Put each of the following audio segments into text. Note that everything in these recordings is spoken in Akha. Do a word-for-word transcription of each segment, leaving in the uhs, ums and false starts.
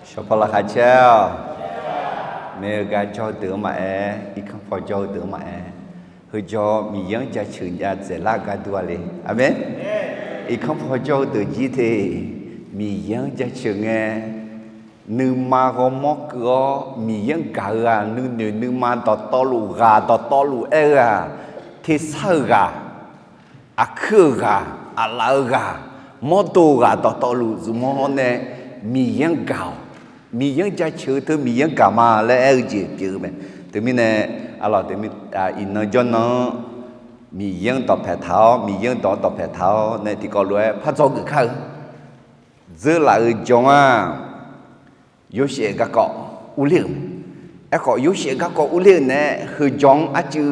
Shawqpaw laqkhaq caer-awq. Maeq-eu gar jawr-eu deuq-anr maqaer, irkanr paw jawr-eu deuq-anr maqaer, heujawr Miqyaer-anr jaceuq nya dzaeqlar-eu gar dur-a le. Aqmeq. Irkanr paw jawr-eu deuq jir te, Miqyaer-anr jaceuq ngae, nuima ghawrmawr keuv-awr Miqyaer-anr gaq-eu-aq, nuinoeq nuima dawqtawvluf ghaq dawqtawvluf aer-eu-aq, tersar-euq ghaq, aqkuir-euq ghaq, aqlaf-eu ghaq, mawrdo-euq ghaq dawqtawvluf zmq-awr nae, Miqyaer-anr gaq-awq. Miqyaer-anr jaceuq-eu teu Miqyaer-anr gaq ma laer aer-eu jeq pyeuf-eu mae. Teumirnae, arlawq, iqnan jawrnan-anr Miqyaer-anr dawqpaeq taq-awr, Miqyaer-anr dawq-anr dawqpaeq taq-awr nae tiqkawv lof-aer par dzawgeuf kar-eu. Dzeurlaf-euq jawr-aq, Yorsaev garkawv urler-euq mae. Aerkhawf, Yorsaev garkawv urler-euq nae heujawr-anr arcuiv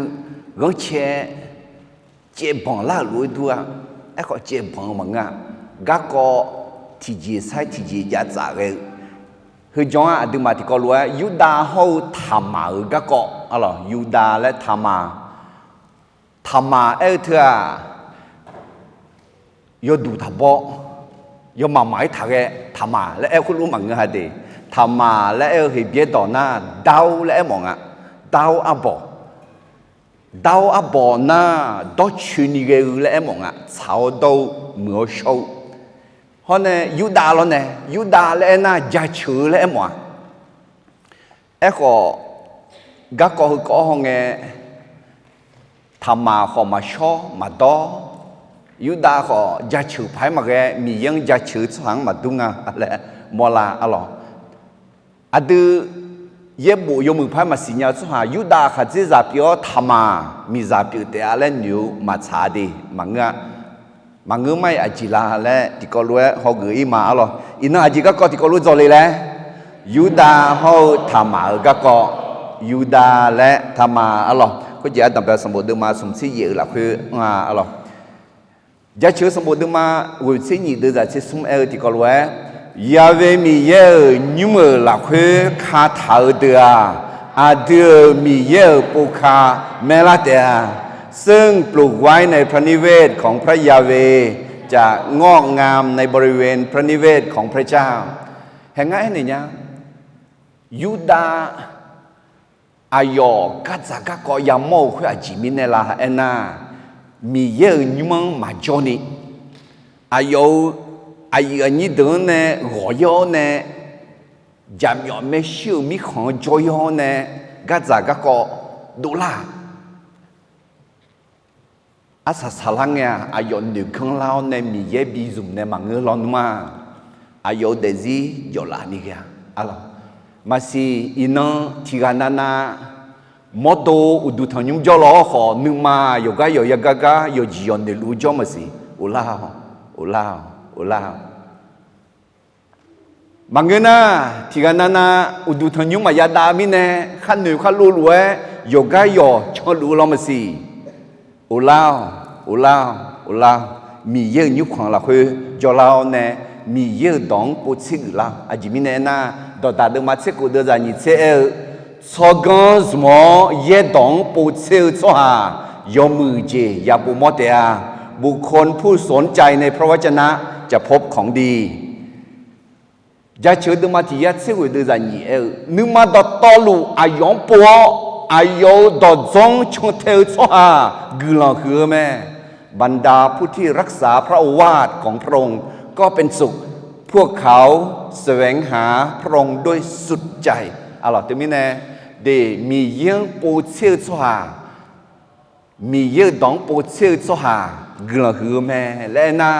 ghanrcae caevbanq lar-euq lof-aer dur-a. Aerkhawf, caevbanq-eu maqngeur-a. Garkawv tiqjeq sair tiqjeq jav tsaf ghae-eu. Heujawr-anr aqduimaf tiqkawv lof-aer Yurdav hawr-eu Taqmaq-euq garkawv, arlawq, Yurdav laer Taqmaq. Taqmaq aer-eu teu-aq, yawduq taqbawr, yawmaf maf-ir taq ghae Taqmaq laer aer khoerlof maqngeur ha de. Taqmaq laer aer-eu Heqbyaer dawq nar, Dawr laer aer mawf nga. Dawr arbawq. Dawr arbawq nar, dawrcoeni ghae-eu laer aer mawf nga. Tsaq-awr dawr-eu, muiq-awr shawr-eu. Hawr nae Yurdav lawr nae, Yurdav laer aer nar, jaceuq-eu laer aer mawf-a. Aerkhawf, garkawv heukawv-awr hawngae, Taqmaq khawf maqshawr maqdawr, Yurdav khawf jaceuq paq-aer maqghae, Miqyaer-anr jaceuq-eu tsawrhaq-anr maqdur nga laer mawrlar, arlawq. Aqdui yaerbof yawmuiq paq-aer maqsiq nya-eu tsawrhaq, Yurdav khaqdzerzaq pyeuf-awr Taqmaq miqzaq pyeuf taef-a laer noeq-eu maqtsaq-a de, maqngeur-a. Maqngeur mar-iq aqjeq la laer tiqkawv lof-aer hawgeuf-ir ma, arlawq. Iqnan aqjeq garkawv tiqkawv lof dzawle laer, Yurdav hawr-eu Taqmaq-euq garkawv, Yurdav laer Taqmaq, arlawq. Khoerjeq ardanqbae sanqbof deuvma smq tser yaef-euq lafkhoer anr-a, arlawq. Jaceuq-eu sanqbof deuvma ghoeq tser nyiq deuvzaq tser smr aer-eu tiqkawv lof-aer, Yaqve Miqyaer-euq nymr-euq lafkhoer kataq-eu deuq-aq, aqdui-euq Miqyaer-euq povka maerlar taef-a. ซึ่งปลูกไว้ในพระนิเวศของพระยาเวห์ จะงอกงามในบริเวณพระนิเวศของพระเจ้า Hae ngar aernaeq nya, Yurdav aqyawf gardzaq garkawv yamawr-eu khoer aqjeq mirnae la aernar, Miqyaer-euq nymr-anr maqjawr ni, aqyawf-euq aqyuif aqnyir deuq-anr nae ghawq-ir-awr nae, jaqmyawf maershuir-euq mirkhanq-anr jawr-ir-awr nae, gardzaq garkawv dovlar-aq, arsaq saqlar ngae-aq, aqyawf noeq ganr lar-awr nae Miqyaer bi zmq nae maqngeur lawnmr-a. Aqyawf-euq daefzir jawflaf ni ghae-a, arlawq. Maqsiq, iqnan tiqghaq navnav mawrdo uqduq tanqnymr jawrlaw-awr khawf, nuima yawqgar yawq yagar gar yawqjeq yawq noeqluf-eu jawr maqsiq, uvlar-awq, uvlar-awq, uvlar-awq. Maqngeur nar, tiqghaq navnav uqduq tanqnymr maqya dav mirnae, kharnoeq kharlov lof-aer yawqgar yawq canluf-eu law maqsiq, uvlar-awq, uvlar-awq, uvlar-awq. Miqyaer-euq nymrkhanq lafkhoer jawrlar-awr nae, Miqyaer-euq dawq-anr povtser geuflar-awq. Aqjeq mirnae aernar, Dawqdaq deuvma tser khof deuvzaq nyiq tser aer-eu, tsawrganr zmq-awr yaerdawq-anr povtser-eu tsawrhaq yawmuiq jeq ya povmawr taef-a. บุคคลผู้สนใจในพระวจนะจะพบของดี Jaceuq-eu deuvma tiq yar tser ghoeq deuvzaq nyiq aer-eu, nuima dawqtawvluf aqyawf-anr pov-awr, aqyawf-euq dawqdzanr cantae-eu tsawrhaq guiqlanq huiq-eu mae. บรรดาผู้ที่รักษาพระโอวาทของพระองค์ก็เป็นสุข พวกเขาแสวงหาพระองค์ด้วยสุดใจ Arlawq, teumirnae, de, Miqyaer-anr povtser-eu tsawrhaq, Miqyaer-euq dawq-anr povtser-eu tsawrhaq guiqlanq huiq-eu mae laer aernar,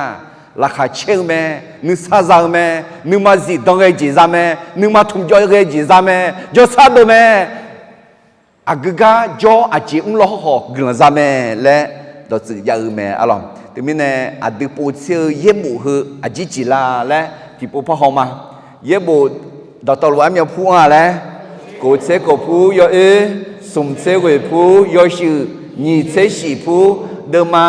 laqkhaq caer-eu mae, nuisar za-eu mae, nuima zifdan ghae jeq za mae, nuima tmqjawv ghae jeq za mae, jawrsar dov mae. Aqgeu gar jawr aqjeq mrlaw hawkhawf guiqlanq za mae laer dawqtsuif jav-eu mae, arlawq. Teumirnae, aqdui povtser-eu yaerbof heu aqjeq jeq la laer tiqpov par haw ma. Yaerbof dawqtawvluf armyav pur-a laer, kof tser kof pur yawoer, smq tser ghoeq pur yawshuif, nyiq tser shif pur deuvma,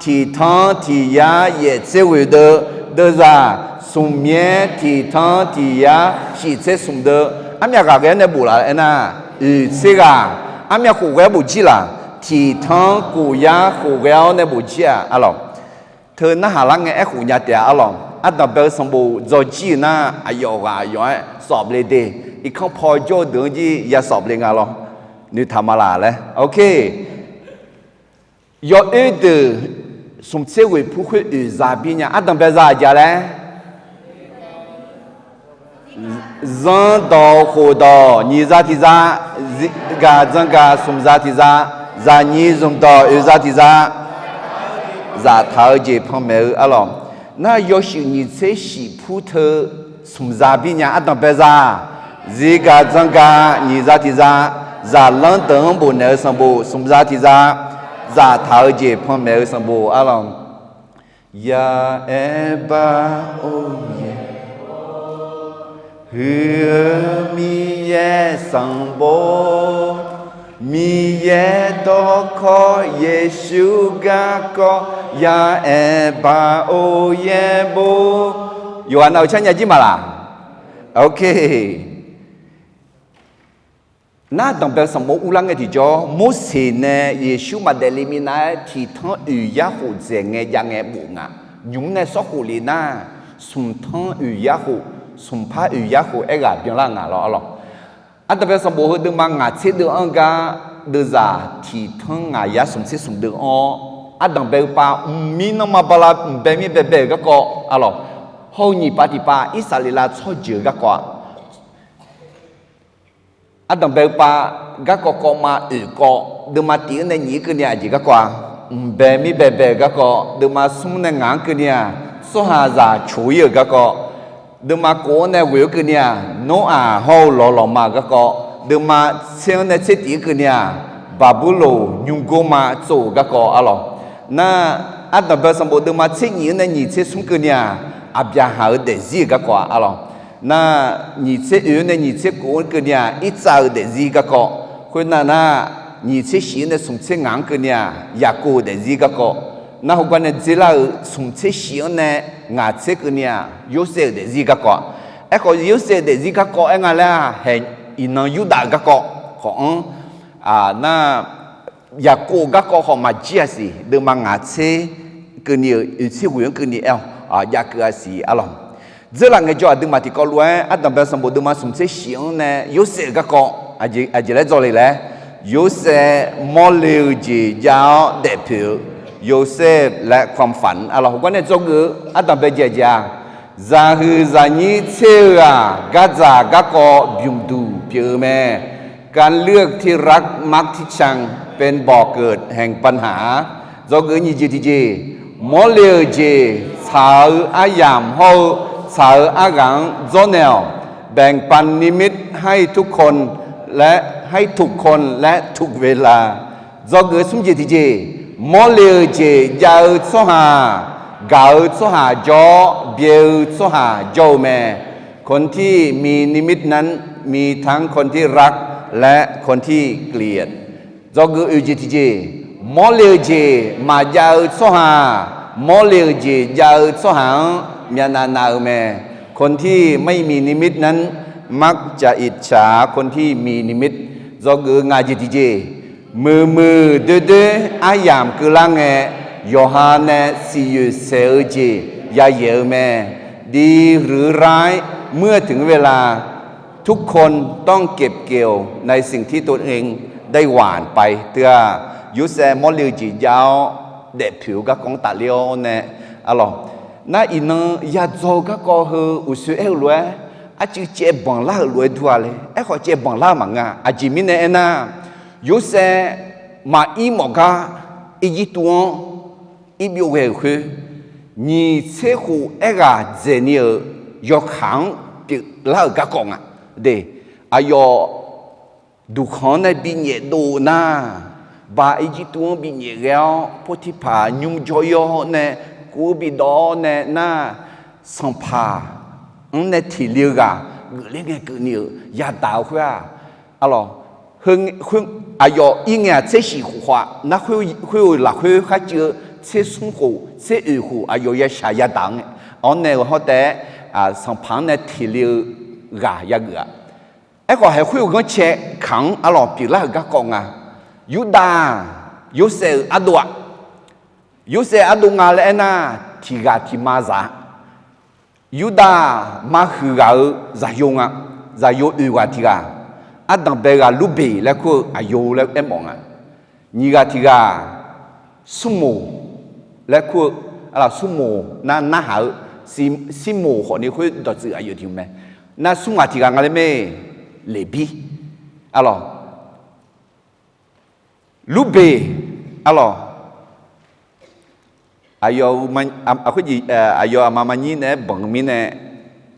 tiq tanr tiq yar yaef tser ghoeq deuv, deuvzaq smq myaer tiq tanr tiq yar shif tser smq deuv, armyav ghaq ghae-awr nae bof laf aernar, oeq tser ghaq, armyav khof ghae-awr bof jir laq, tiq tanr kof yar khof ghae-awr nae bof jir-aq, arlawq. Teu narhaq lar ngae aerkhof nya taef-a, arlawq. Ardanqbae-eu sanqbof dzawjir-euq nar, aqyawf ghaq aqyawf-aer sawf le de. Irkanr paw jawr-eu deuq-anr jir ya sawf le nga lawr. Noeqtaq ma laq laer. Ok. Yawoer deuq smq tser ghoeq pur khoer oeq za bir nya. Ardanqbae za aqjeq laer? Zanrdawq khofdawq nyiq za tiq za, zirgaq dzangaq smq za tiq za, zaqnyiq zmqdawq oeq za tiq za, zaftaq-eu jeq panmaeq-eu arlawq. Nar yawshuif nyiq tser shif pur teu smq za bir nya. Ardanqbae za, zirgaq dzangaq nyiq za tiq za, zaqlanr deuq-anr bofnaeq-eu sanqbof smq za tiq za, zaftaq-eu jeq panmaeq-eu sanqbof arlawq. Ya'aer bar or yaer, huiq-eu Miqyaer sanqbof, Miqyaer dawrkawq Yeqsur garkawv, ya'aer bar or yaer bor. Yawqghaq nav-euq carnya jir ma laq? Ok. Nar danqbae sanqbof urlar ngae tiqjawr, Morseq nae Yeqsur maqdaef le minav-aer tiq tanr oeq yar khof dzaeq ngae jav ngae bof nga. Nymq-mr nae sawr khof le nar, smq tanr oeq yar khof, smq par oeq yar khof aerghaq byanlar nga lawr arlawq. Ardanqbae sanqbof heu deuvma ngaq tser deuv-anr gar, deuvzaq tiq tanr ngaq yar smq tser smq deuv-anr, ardanqbae-eu pav mqmir nanrma bala mqbae mir baebae-euq garkawv arlawq, hawr-eu nyiq pav tiq pav Irsaqleqlav tsawrjeuq-eu garkawv-a. Ardanqbae-eu pav garkawv kawv ma oeq kawv, deuvma tif-anr nae nyiq-anr keuvni aqjeq garkawv-a. Mqbae mir baebae-euq garkawv, deuvma smr nae ngaq-anr keuvni-aq, tsawrhaqzaq coq-ir-euq garkawv, deuvma kof-anr nae ghoeq-anr keuvni-aq, Noraq hawr-eu lawqlawqma-euq garkawv, deuvma tser-anr nae tser tif-anr keuvni-aq, Baqburloq nymrgor ma tsov-euq garkawv arlawq. Nar, ardanqbae sanqbof deuvma tser nyiq-anr nae nyiq tser smr keuvni-aq, Aqbyaqhaq-euq daefzir-euq garkawv-a arlawq. Nar, nyiq tser oeq-anr nae nyiq tser kof-anr keuvni-aq, Irtsav-euq daefzir garkawv. Khoernar nar, nyiq tser shif-anr nae smq tser ngaq-anr keuvni-aq, Yaqkov-euq daefzir garkawv. Nar heugar nae dzerlar-euq smq tser shif-anr nae ngaq tser keuvni-aq, Yorsaev-euq daefzir garkawv-a. Aerkhawf Yorsaev-euq daefzir garkawv aer nga laer-aq, hae iqnan Yurdav-euq garkawv khawf-anr, nar, Yaqkov-euq garkawv khawf maqjir-a siq, deuvma ngaq tser keuvni-euq oeq tser ghoeq-anr keuvni aer-awq, jav keuv-a siq arlawq. Dzeurlaf ngaejawr aqduimaf tiqkawv lof-aer ardanqbae sanqbof deuvma smq tser shif-anr nae Yorsaev-euq garkawv aqjeq laer dzawle laer, Yorsaev mawrle-eu jeq jav-awr daefpoeq-eu, Yorsaev laer ความฝัน arlawq. Heugar nae dzawgeuf-eu ardanqbae jaeq jaeq-a, zaqhuiq zaqnyir tser-eu-aq, gardzaq garkawv bymqduq pyeuf-eu mae. การเลือกที่รักมักที่ชังเป็นบ่อเกิดแห่งปัญหา Dzawgeuf nyiq jeq tiqjeq, mawrle-euq jeq tsaq-eu aryamq hawr-eu tsaq-eu arghaq-anr dzawrnaeq-awq. แบ่งปันนิมิตให้ทุกคนและให้ถูกคนและถูกเวลา Dzawgeuf smr jeq tiqjeq, mawrle-euq jeq jav-eu tsawrhaq, gaq-eu tsawrhaq jawr-awr byae-eu tsawrhaq jawr-eu mae. คนที่มีนิมิตนั้น มีทั้งคนที่รักและคนที่เกลียด Dzawgeuf oeq jeq tiqjeq, mawrle-eu jeq maqjav-eu tsawrhaq, mawrle-euq jeq jav-eu tsawrhaq-anr myavnav nav-eu mae. คนที่ไม่มีนิมิตนั้น มักจะอิจฉาคนที่มีนิมิต Dzawgeuf ngaq jeq tiqjeq, muiqmuiq doerdoer aryamq keuvlar ngae, yawqha nae siqyoeq saeq-eu jeq yayaeq-eu mae. ดีหรือร้าย เมื่อถึงเวลา ทุกคนต้องเก็บเกี่ยวในสิ่งที่ตนเองได้หว่านไป Teu-aq, Yorsaev mawrle-eu jeq jav-awr daefpoeq-eu garkawv-anr tafler-awr nae, arlawq, nar iqnan yadzaw-eu garkawv heu uqsoer aer-eu lof-aer, arcuiv caevbanq lar-euq lof-aer dur-a le. Aerkhawf caevbanq lar-eu maqngeur-a. Aqjeq mirnae aernar, Yorsaev maqir mawf gar Irjirtuv-anr irbyov ghae-euq khoer, nyiq tser khof aerghaq dzaeqni-euq yawkaq-anr pyeuflar-euq garkawv nga. De, aqyawf duqkhanq-anr nae binyaef dov nar, ba Irjirtuv-anr binyaef ghae-awr Potirpaq nymr jawr-ir-awr nae, kuv-eu bidawv-awr nae nar, sanqpaq-anr nae tiqle-eu ghaq geufler ngae keuvni-euq yadaq-eu khoer-aq, arlawq, aqyawf ir ngae-aq tser shif khof khawf-a nar, khoer-euq lafkhoer kharcuiv-eu tser smr khof tser oeq khof aqyawf yashaq yadaq-anr nae, anr nae-euq hawr taef-aer, sanqpaq-anr nae tiqle-eu ghaq yageuf-a. Aerkhawf haeq khoer-euq ghanrcae kaq-anr arlawq pyeuflar-euq garkawv nga. Yurdav-aq, Yorsaev-euq ardov-aq, Yorsaev ardov nga laer aernar, tiq ghaq tiq ma zaq-a. Yurdav maqhuiq ghaq-euq zaqyo nga. Zaqyo oeq ghaq tiq ghaq, ardanq bae ghaq Lurbeq laer kur-eu aqyo laer aermawf nga. Nyiq ghaq tiq ghaq Smrmoq laer kur-eu, smrmoq nar narhaq-eu, Smrmoq khawfni khoer dawqtsuif aqyuif tiq mae. Nar smr ghaq tiq ghaq nga laer mae, Leqbir, arlawq, Lurbeq, arlawq, aqyawf, aqyawf aqma maqnyir naeq-aer banq-eu mirnae,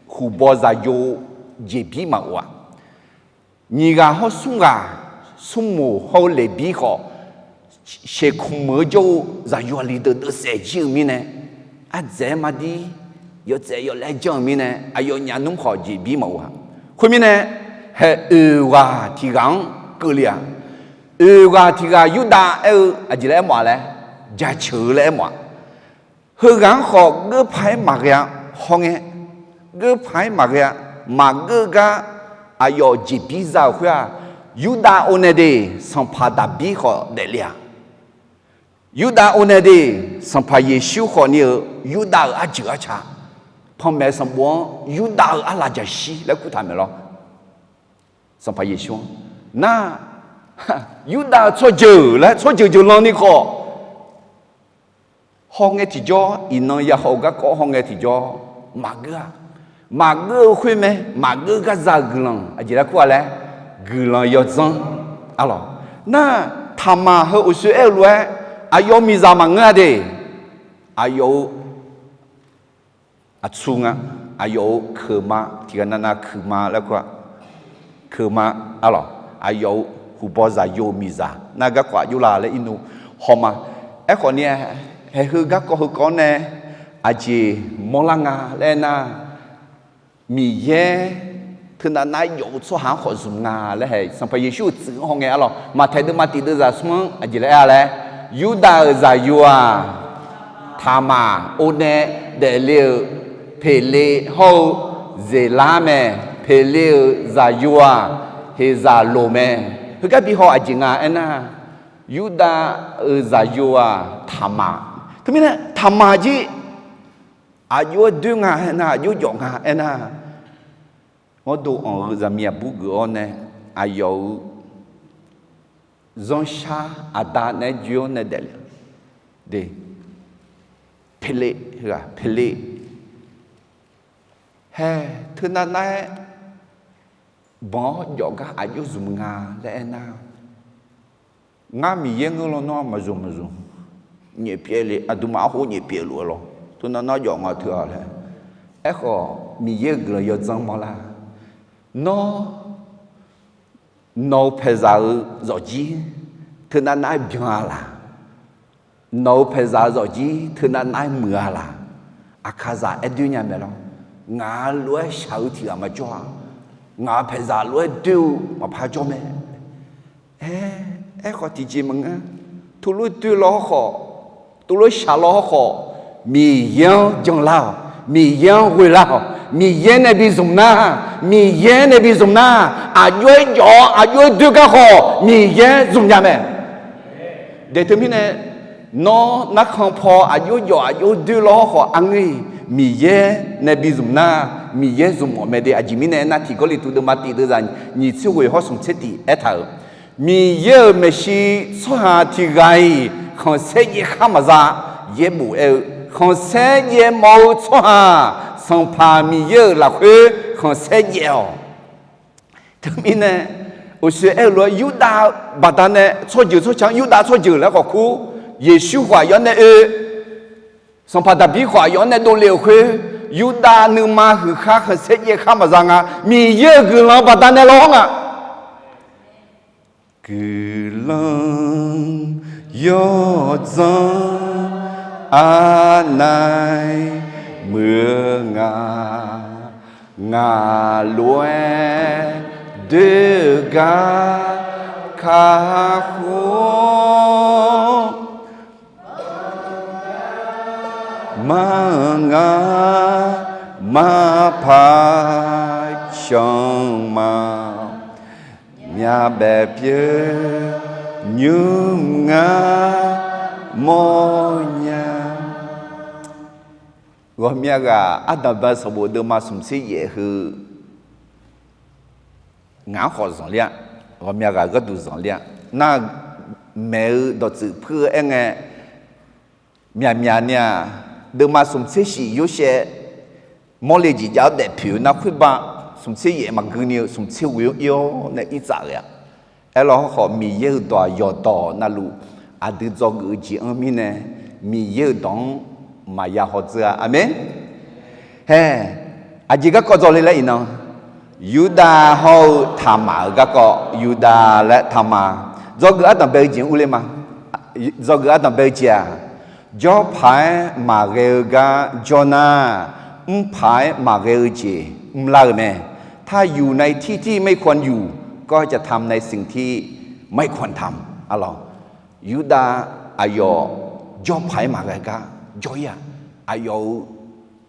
huqbaw zaqyo jeqbir maqof-aq. Nyiq ghaq hawr smr ghaq, Smrmoq hawr-eu Leqbir khawf, sheuqkmq-eu jawr-eu zaqyo aqli deuq deuvsaef jir-eu mirnae, ardzaeq-aer mardir, yawtsaev yawlaer janr-eu mirnae, aqyawfnyaf nmr khawf jeqbir maqof-aq. Khoermirnae, haeq oeq ghaq tiq ghaq-anr keuvle-aq. Oeq ghaq tiq ghaq Yurdav aer-eu aqjeq laer aermawf-a laer, jaceuq-eu laer aermawf-aq. Heughaq-anr khawf geurpaq-aer maqghae-a. Hawngae, geurpaq-aer maqghae-a. Maqgeur gar aqyawf jeqbir za-euq khoer-aq, Yurdav o nae de, sanqpaq Daqbir khawf daefle-aq. Yurdav o nae de, Sanqpaq Yeqsur khawfni-euq Yurdav-euq arjeuq arca, panmaeq sanqbof-anr Yurdav-euq arlaf jaqshir laer kurtaq maeq lawr. Sanqpaq Yeqsur-anr nar, Yurdav-euq tsawrjeuq laer tsawrjeuq jeuqlanni khawf, hawngae tiqjawr, iqnan ya haw-eu garkawv hawngae tiqjawr maqgeur-a. Maqgeur-eu khoer mae, maqgeur gar za-euq guiqlanq aqjeq laer kur-a laer, guiqlanq yawdzanr, arlawq. Nar, Taqmaq heu uqshoe aer-eu lof-aer, aqyawf-euq miqzaq maqngeur-a de, aqyawf-euq aqtsu nga, aqyawf-euq keuqma tiq ghaq navnav keuqma laer kur-a. Keuqma, arlawq, aqyawf-euq huqbaw zaqyo-euq miqzaq nar garkawv aqjox la laer irnu hawma. Aerkhawf ni, haeq heu garkawv heu kawv-anr nae aqjeq mawrlar nga laer aernar, Miqyaer teunav nav-aer jawf-eu tsawrhaq-anr khawf zmq nga laer hae, Sanqpaq Yeqsur-euq tsuif-anr hawngae, arlawq, Maqtaeq deuvma tiq deuvzaq smr-anr aqjeq laer aer-a laer, Yurdav-euq zaqyo-aq, Taqmaq o nae daefle-euq Peqle hawr-eu Zeqlar mae. Peqle-euq zaqyo-aq, Heqzaqloq mae. Heugar bi haw aqjeq nga aernar, Yurdav-euq zaqyo-aq Taqmaq. Teumirnae Taqmaq jir aqjox-aer doer nga aernar, aqjox jawf nga aernar, mawrdo anq-eu zaqmiq aqbur geuf-awr nae aqyawf-euq zanrshar aqda naeq-aer joe-awr nae daefle de, Peqle, Peqle, hae, teunav nav-aer banq-awr jawf gar aqjox zmq nga laer aernar, ngar Miqyaer ngeur lawnmr-a maqzmq maqzmq, nyaefpyaev le, aqduimaf arhof nyaefpyaev luf-eu lawr, teunav nav jawf nga teu-a laer. Aerkhawf Miqyaer-euq guiqlanq yawdzanr mawrlar. Nawr, nawq-euq paeqzaq-euq zawqjir teunav nav-aer byan-a laq? Nawq-euq paeqzaq-euq zawqjir teunav nav-aer muiq-a laq? Aqkaqzaq aer doer nya mae lawr. Ngaq lof-aer shaq-eu tiq ghaq maqjawr-a. Ngaq paeqzaq lof-aer doer-eu maqpar jawr mae. Aer, aerkhawf tiqjeq maqngeur. Teulof-aer doer law hawrkhawf, teulof-aer shaq law hawrkhawf, Miqyaer-anr janlar-awq. Miqyaer-anr ghoelar-awq. Miqyaer nae bi zmq nar, Miqyaer nae bi zmq nar, aqjox-aer jawf-awr aqjox-aer doer gar khawf Miqyaer zmq nya mae. Daeq teumirnae, nawr narkhan paw aqjox jawf aqjox doer law hawrkhawf arngeur-iq, Miqyaer nae bi zmq nar, Miqyaer zmq mawf mae de. Aqjeq mirnae aernar, tiq Gawrliqtu deuvma tiq deuvzaq nyiq tser ghoeq hawr smq tser tiq aertaq-euq, Miqyaer-euq maeqshi tsawrhaq tiq ghaq-iq khanqsaer jaev khar maqza. Yaerbof aer-eu, khanqsaer jaev mawf-eu tsawrhaq Sanqpaq Miqyaer-euq lafkhoer khanqsaer jaev-awq. Teumirnae, uqshoe aer-eu lof-aer Yurdav baqdanae tsawrjeuq tsawrca-anr Yurdav tsawrjeuq laer khawf kur, Yeqsur khawf aqyawf-anr nae oe, Sanqpaq Daqbir khawf aqyawf-anr nae dovle-euq khoer, Yurdav nuima huiq khar khanqsaer jaev khar maqza nga. Miqyaer-euq guiqlanq baqdanae lawr nga. Guiqlanq yawdzanr arnav muiq-eu nga. Ngaq lof-aer doer-eu gar kakhof-awr, maqnga maqpar canma, myavbaef pyeuf nymr ngar mawrnya. Ghawqmya ghaq ardanqbae sanqbof deuvma smq tser yaef heu ngaq-anr khawf zanqler-a. Ghawqmya ghaq-eu gharduq zanqler-a. Nar, maeq-eu dawqtsuif puir-eu aer ngae, myaqmyaq ni-aq, deuvma smq tser shif Yorsaev mawrle jeq jav-awr daefpoeq-eu nar khoerba, smq tser yaef maqgui ni-eu smq tser ghoe-anr ir-awr nae ir tsaf ghae-a. Aerlawr hawrkhawf, Miqyaer-euq dawq-aq yawqdawq navluf aqdui dzawgeuf-eu jeq-anr mirnae, Miqyaer-euq dawq-anr maqya haw dzeur-a. Aqmeq. Hae, aqjeq garkawv dzawle laer iqnan, Yurdav hawr-eu Taqmaq-euq garkawv, Yurdav laer Taqmaq, dzawgeuf ardanqbae-eu jeq-anr urler ma. Dzawgeuf ardanqbae-eu jeq-aq, jawrpaq-aer maqghae-eu gar jawr nar, mrpaq-aer maqghae-eu jeq mrlar-euq mae. ถ้าอยู่ในที่ที่ไม่ควรอยู่ ก็จะทำในสิ่งที่ไม่ควรทำ arlawq. Yurdav aqyawf jawrpaq-aer maqghae gar jawr-ir-aq, aqyawf-euq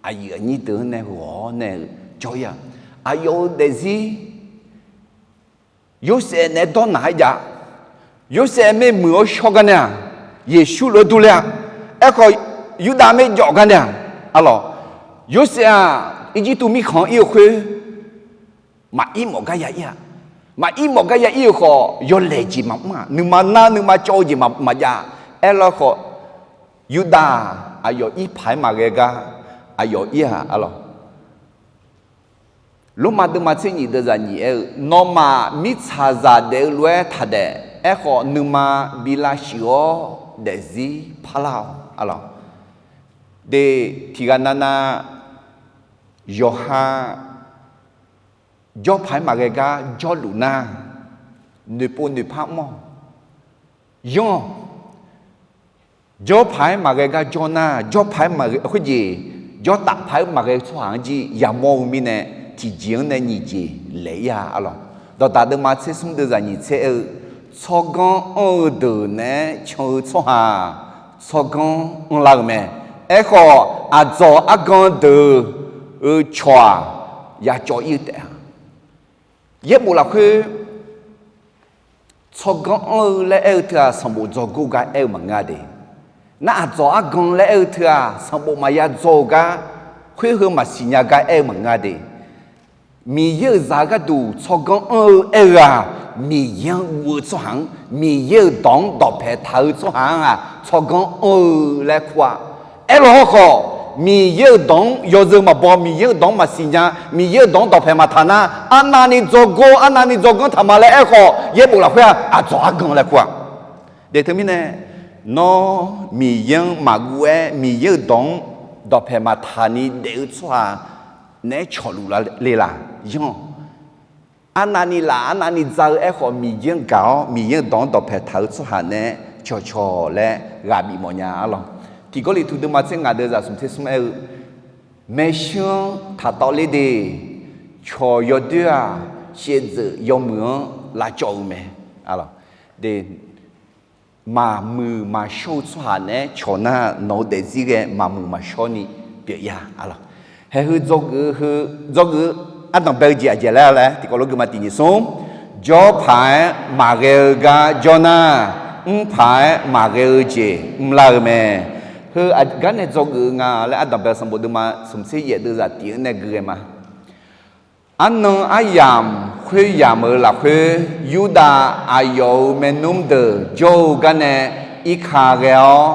aqyuif aqnyir deuq-anr nae ghawq-awr nae-eu jawr-ir-aq, aqyawf-euq daefzir Yorsaev naeq-aer dawrnaq-aer jav. Yorsaev maermuiq-awr shawr gar nae-aq, Yeqsur lof-aer durler-a. Aerkhawf, Yurdav maerjawf gar nae-aq, arlawq, Yorsaev-aq, Irjirtuv mirkhanq-anr ir-eu khoer, maqir mawf gar ya ir-aq. Maqir mawf gar ya ir-eu khawf, yawlaeq jeq maqmr-aq, nuima nar nuima cawv-eu jeq maqjav. Aerlawr khawf, Yurdav aqyawf irpaq-aer maqghae gar aqyawf ir-aq, arlawq. Lormav deuvma tser nyiq deuvzaq nyiq aer-eu, nawmaf mirtsaqzaq daef-eu lof-aer taqdaef. Aerkhawf, nuima bi lavshuif-awr daefzir parlar-awq, arlawq. De, tiqghaq navnav yawqha jawrpaq-aer maqghae gar jawrluf nar, noeqpov noeqpar mr-awq. Yanr-awq. Jawrpaq-aer maqghae gar jawr nar, jawrpaq-aer maqghae khoerjeq, jawrtaf paq-aer maqghae-eu tsawrhaq-anr jir yamawr-eu mirnae, tiqjeq-anr nae nyiq jeq laeq-ir-a, arlawq. Dawqdaq deuvma tser smr deuvzaq nyiq tser aer-eu, tsawrganr anr-eu deuq naeq-aer can-eu tsawrhaq, tsawrganr anrlar-euq mae. Aerkhawf, aqdzawq argan deuq-euq cawq-aq, yacawv-ir-eu taef-a. Yaerbof lafkhoer, tsawrganr anr-eu laer aer-eu teu-aq, sanqbof dzawgor gar aer-eu maqngeur-a de. Nar, aqdzawq argan laer aer-eu teu-aq, sanqbof maqya dzaw-eu gar, khoer heu maqsiq nya gar aer-eu maqngeur-a de. Miqyaer-euq zaq-eu gharduq tsawrganr anr-eu aer-eu-aq, Miqyaer-anr guv-eu tsawrhaq-anr, Miqyaer-euq dawq-anr dawqpaeq taq-eu tsawrhaq-anr-aq, tsawrganr anr-eu laer kur-a. Aerlawr hawrkhawf, Miqyaer-euq dawq-anr yawzeu maqbaw, Miqyaer-euq dawq-anr maqsiq nya, Miqyaer-euq dawq-anr dawqpaeq maqtaq nar, arnavni dzawgor, arnavni dzawganr taq ma laer aerkhawf, yaerbof lafkhoer-aq, aqdzawq argan laer kur-a. De teumirnae, nawr Miqyaer-anr maqguv-aer, Miqyaer-euq dawq-anr dawqpaeq maqtaq ni daef-eu tsawrhaq naeq-aer cawqluf le laq? Yanr-awq. Arnavni laf, arnavni dza-eu aerkhawf, Miqyaer-anr gaq-awr, Miqyaer-euq dawq-anr dawqpaeq taq-eu tsawrhaq naeq-aer cawqcawq laer ghaq bif mawf nya, arlawq. Tiq Gawrliqtu deuvma tser ngaq deuvzaq smq tser smr aer-eu, maershuir-anr taqtawv ler de, cawq yawdoer-aq, shaevdzeuf yawmuiq-anr lavcawv-eu mae, arlawq. De, maqmuiq maqshawr-eu tsawrhaq naeq-aer cawq nar, nawq-eu daefzir ghae maqmuiq maqshawr ni pyeuf ya, arlawq. Haeq heu dzawgeuf-eu, dzawgeuf-eu ardanqbae-eu jeq aqjeq laer laer tiqkawv lof guima tiq nyiq smr, jawrpaq-aer maqghae-eu gar jawr nar, mrpaq-aer maqghae-eu jeq mrlar-eu mae. Heu aqgar nae dzawgeuf-eu nga laer ardanqbae sanqbof deuvma smq tser yaef deuvzaq tiq-anr nae gui ghae ma. Arnan aryamq khoeryamq-euq lafkhoer, Yurdav aqyawf-euq maernmr deuq jawr-eu gar nae irka ghae-awr,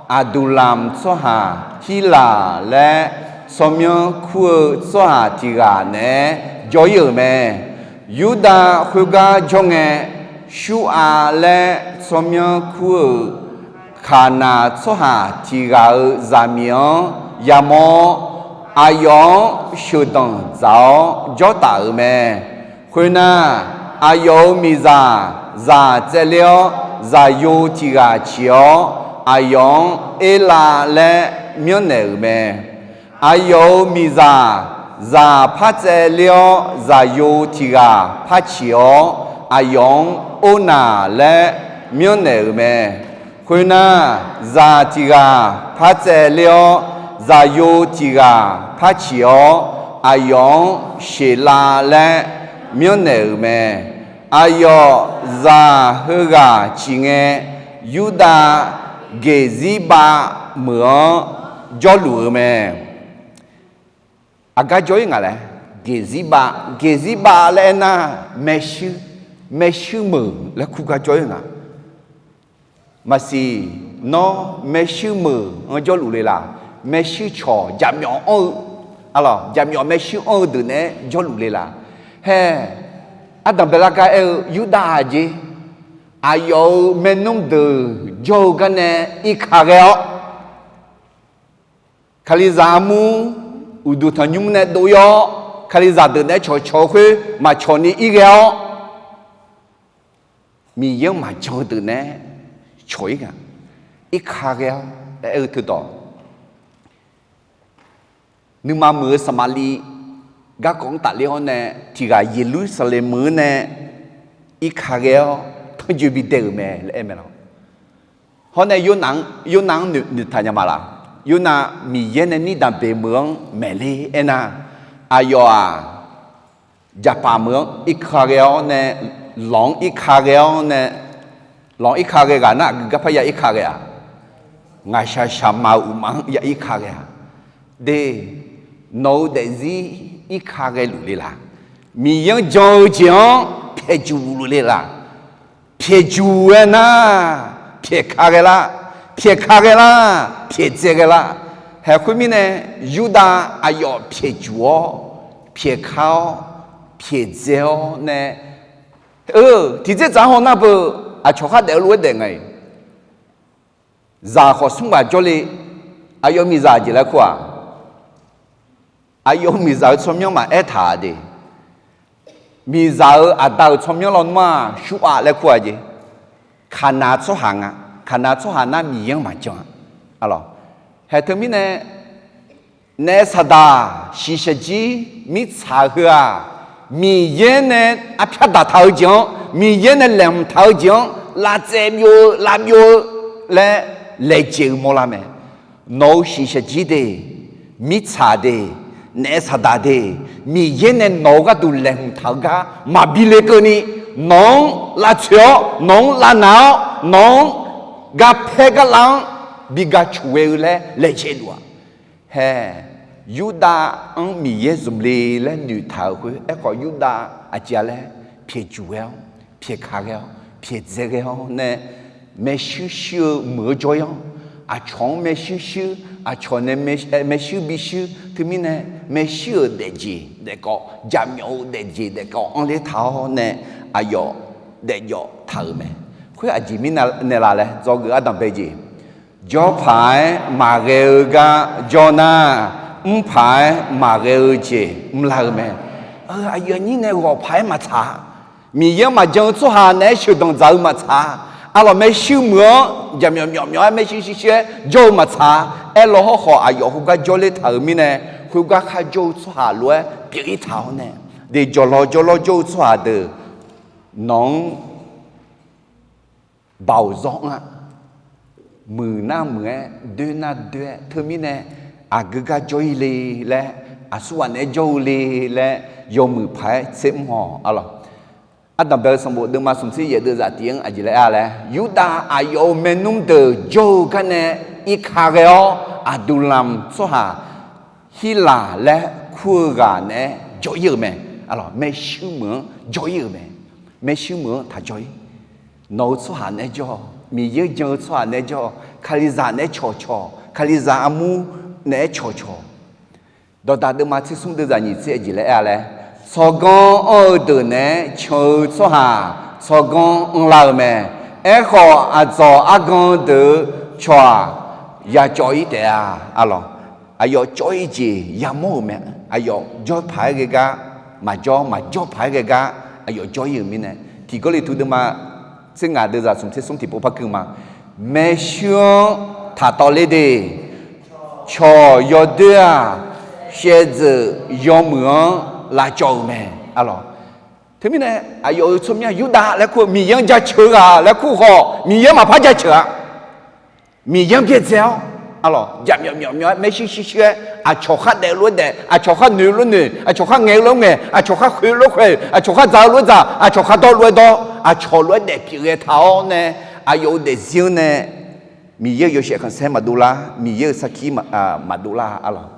Aqduqlamq tsawrhaq Hirlaq laer tsawrmyanr kur-eu tsawrhaq tiq ghaq naeq-aer jawr-ir-euq mae. Yurdav khoergar jawr ngae, Shurhav laer tsawrmyanr kur-euq Kaqnaq tsawrhaq tiq ghaq-euq zaqmiq-anr yamawr-awr, aqyawf-anr sheuqdanq dzaq-awr jawr taf-euq mae. Khoernar, aqyawf-euq miqzaq zaq tsaevler-awr, zaqyo tiq ghaq ciq-awr, aqyawf-anr Erlav laer myanrnaeq-euq mae. Aqyawf-euq miqzaq zaq par tsaevler-awr, zaqyo tiq ghaq par ciq-awr, aqyawf-anr Ornaq laer myanrnaeq-euq mae. Khoernar, zaq tiq ghaq par tsaevler-awr, zaqyo tiq ghaq par ciq-awr, aqyawf-anr Sheqlav laer myanrnaeq-euq mae. Aqyawf zaq heughaq ciq ngae, Yurdav Geqzirbav meuq-anr jawrluf-eu mae. Aqgar jawr-ir ngaq laer, Geqzirbav, Geqzirbav laer aernar, maershuir, maershuir meuq laer kur gar jawr-ir nga. Maqsiq, nawr maershuir meuq-anr jawrluf le laq? Maershuir cawq jaqmyawf anr-eu, arlawq, jaqmyawf maershuir anr-eu deuq naeq-aer jawrluf le laq? Hae, ardanq baelar gar aer-eu Yurdav aqjeq, aqyawf-euq maernmr deuq jawr-eu garnae irka ghae-awr, Kalizaq armur uqduq tanqnymr nae dov-ir-awr, Kalizaq deuq naeq-aer cawqcawq-eu khoer maqcawq ni ir ghae-awr, Miqyaer-anr maqjan-eu deuq naeq-aer cawq-ir nga. Irka ghae-awr aer-eu teudawq, nuima muiq-eu Saqmaqliv garkawv-anr tafler-awr nae, tiq ghaq Yeqlursaqlaeq meuq-anr nae irka ghae-awr tanrjoe bidae-euq mae laer aer mae lawq. Hawr nae Yornav-anr, Yornav-anr noeqtaq nya ma laq? Yornav Miqyaer nae nirdanq beq meuq-anr maeqle aernar, aqyawf-aq, jaqpaf meuq-anr irka ghae-awr nae, lawq-anr irka ghae-awr nae, lawq-anr irka ghae ghaq nar, aqgeu gar parya irka ghae-aq, ngaqshaq shaqma-euq uqmaf-anr ya irka ghae-aq, de, nawq-eu daefzir irka ghae luf le laq? Miqyaer-anr jan-eu jeq-anr pyaeqjuq luf le laq? Pyaeqjuq-aer nar, pyaeqka ghae lar, pyaeqka ghae lar, pyaeqdzae ghae lar. Haeq khoermirnae, Yurdav aqyawf pyaeqjuq-awr, pyaeqka-awr, pyaeqdzae-awr nae, eu, tiqdzer tsaq-anr haw nar beu, aqcawq khar daef-eu lof-aer daef nga-iq. Zaq khawf smr ghaq jawrle, aqyawf miqzaq jeq laer kur-aq, aqyawf miqzaq-eu tsawrmyanr maqaer taq de. Miqzaq-euq aqda-euq tsawrmyanr lawnmr-aq, Shuravlaer kur-aq jeq. Kaqnav tsawrhaq nga. Kaqnav tsawrhaq nar Miqyaer-anr maqjan-a. Haeq teumirnae, naef saqdaq shiqshaq jir mirtsaq heu-aq, Miqyaer nae arpyar daqtaq-eu jeq-anr, Miqyaer nae laeqhmq taq-eu jeq-anr lavtsaev byov-eu lavbyov-eu laer laejae-eu mawrlar mae. Nawq-eu shiqshaq jir de, mirtsaq de, naef saqdaq de, Miqyaer nae nawq-eu gharduq laeqhmq taq-eu gar maqbi le keuvni, nawq-anr lavtsoeq-awr, nawq-anr lavnaq-awr, nawq-anr garpaer garlav-anr bi ga coq ghae-eu laer laejae luf-aq. Hae, Yurdav-anr Miqyaer zmq le laer noeqtaq-euq khoer, aerkhawf Yurdav aqjeq-a laer pyaeqjuq ghae-awr, pyaeqka ghae-awr, pyaeqdzae ghae-awr nae, maershuir shuir-eu meuq-anr jawr-ir-awr, aqcawq-anr maershuir shuir, aqcawq nae maershuir bishuir, teumirnae maershuir-euq daefjeq daefkawv, jaqmyawf-eu daefjeq daefkawv anrler taq-awr nae, aqyawf daefjawf taq-euq mae. Khoer aqjeq mirnae la laer dzawgeuf ardanq bae jeq. Jawrpaq-aer maqghae-eu gar jawr nar, mrpaq-aer maqghae-eu jeq mrlar-eu mae. Aqyuif aqnyir nae ghawqpaq-aer maqtsaq-a. Miqyaer-anr maqjan-eu tsawrhaq naeq-aer sheuqdanq dzaq-eu maqtsaq-a. Arlawq maershuir meuq-anr jaqmyawf myawf myawf-aer maershuir shuir shuir-aer jawr-eu maqtsaq-a. Aerlaw hawrkhawf aqyawf khoergar jawrler taq-euq mirnae, khoergar kharjawr-eu tsawrhaq lof-aer pyeuf-ir taq-awr nae, de jawrlawr jawrlawr jawr-eu tsawrhaq deuq nawq-anr baoq zawr-anr-a, muiq nar muiq-aer, doer nar doer-aer, teumirnae aqgeu gar jawr-ir le laer, aqsurghaq naeq-aer jawr-eu le laer, yawmuiq paq-aer tser mr-awq arlawq. Ardanq bae-eu sanqbof deuvma smq tser yaef deuvzaq tif-anr aqjeq laer aer-a laer, Yurdav aqyawf-euq maernmr deuq jawr-eu garnae irka ghae-awr, Aqduqlamq tsawrhaq Hirlaq laer kur-eu ghaq naeq-aer jawr-ir-euq mae. Arlawq maershuir meuq-anr jawr-ir-euq mae. Maershuir meuq-anr taq jawr-ir. Nawq-eu tsawrhaq naeq-aer jawr-awq. Miqyaer jan-eu tsawrhaq naeq-aer jawr-awq. Kalizaq naeq-aer cawqcawq. Kalizaq armur naeq-aer cawqcawq. Dawqdaq deuvma tser smr deuvzaq nyiq tser aqjeq laer aer-a laer, tsawrganr anr-eu deuq naeq-aer can-eu tsawrhaq tsawrganr anrlar-eu mae. Aerkhawf, aqdzawq argan deuq-eu cawq-aq, yacawv-ir taef-a. Arlawq, aqyawf cawv-ir jeq yamawr-euq mae. Aqyawf jawr paq-aer ghae gar maqjawr, maqjawr paq-aer ghae gar aqyawf jawr-ir-euq mirnae, tiq Gawrliqtu deuvma tser ngaq deuvzaq smq tser smr tiqpov par keuv ma. Maershuir-anr taqtawvler de, cawq yawdoer-aq, shaevdzeuf yawmuiq-anr lavcawv-euq mae. Arlawq, teumirnae aqyawf-euq tsawrmyanr Yurdav laer kur-eu Miqyaer-anr jaceuq-eu ghaq laer kur khawf, Miqyaer maqpar jaceuq-a. Miqyaer-anr byaerdzae-awr, arlawq jaqmyawf myawf myawf-aer maershuir shuir shuir-aer, aqcawq khar daef-eu lof-aer daef, aqcawq khar noeq-eu lof-aer noeq, aqcawq khar ngaeq-eu lof-aer ngaeq, aqcawq khar khoeq-eu lof-aer khoeq, aqcawq khar dzaq-eu lof-aer dzaq, aqcawq khar dawr-eu lof-aer dawr, aqcawq lof-aer daef pyeuf ghae taq-awr nae, aqyawf-euq daefzir-anr nae Miqyaer-euq yawshaef khanqsaer maqdov lar, Miqyaer-euq sarkir maqdov lar arlawq.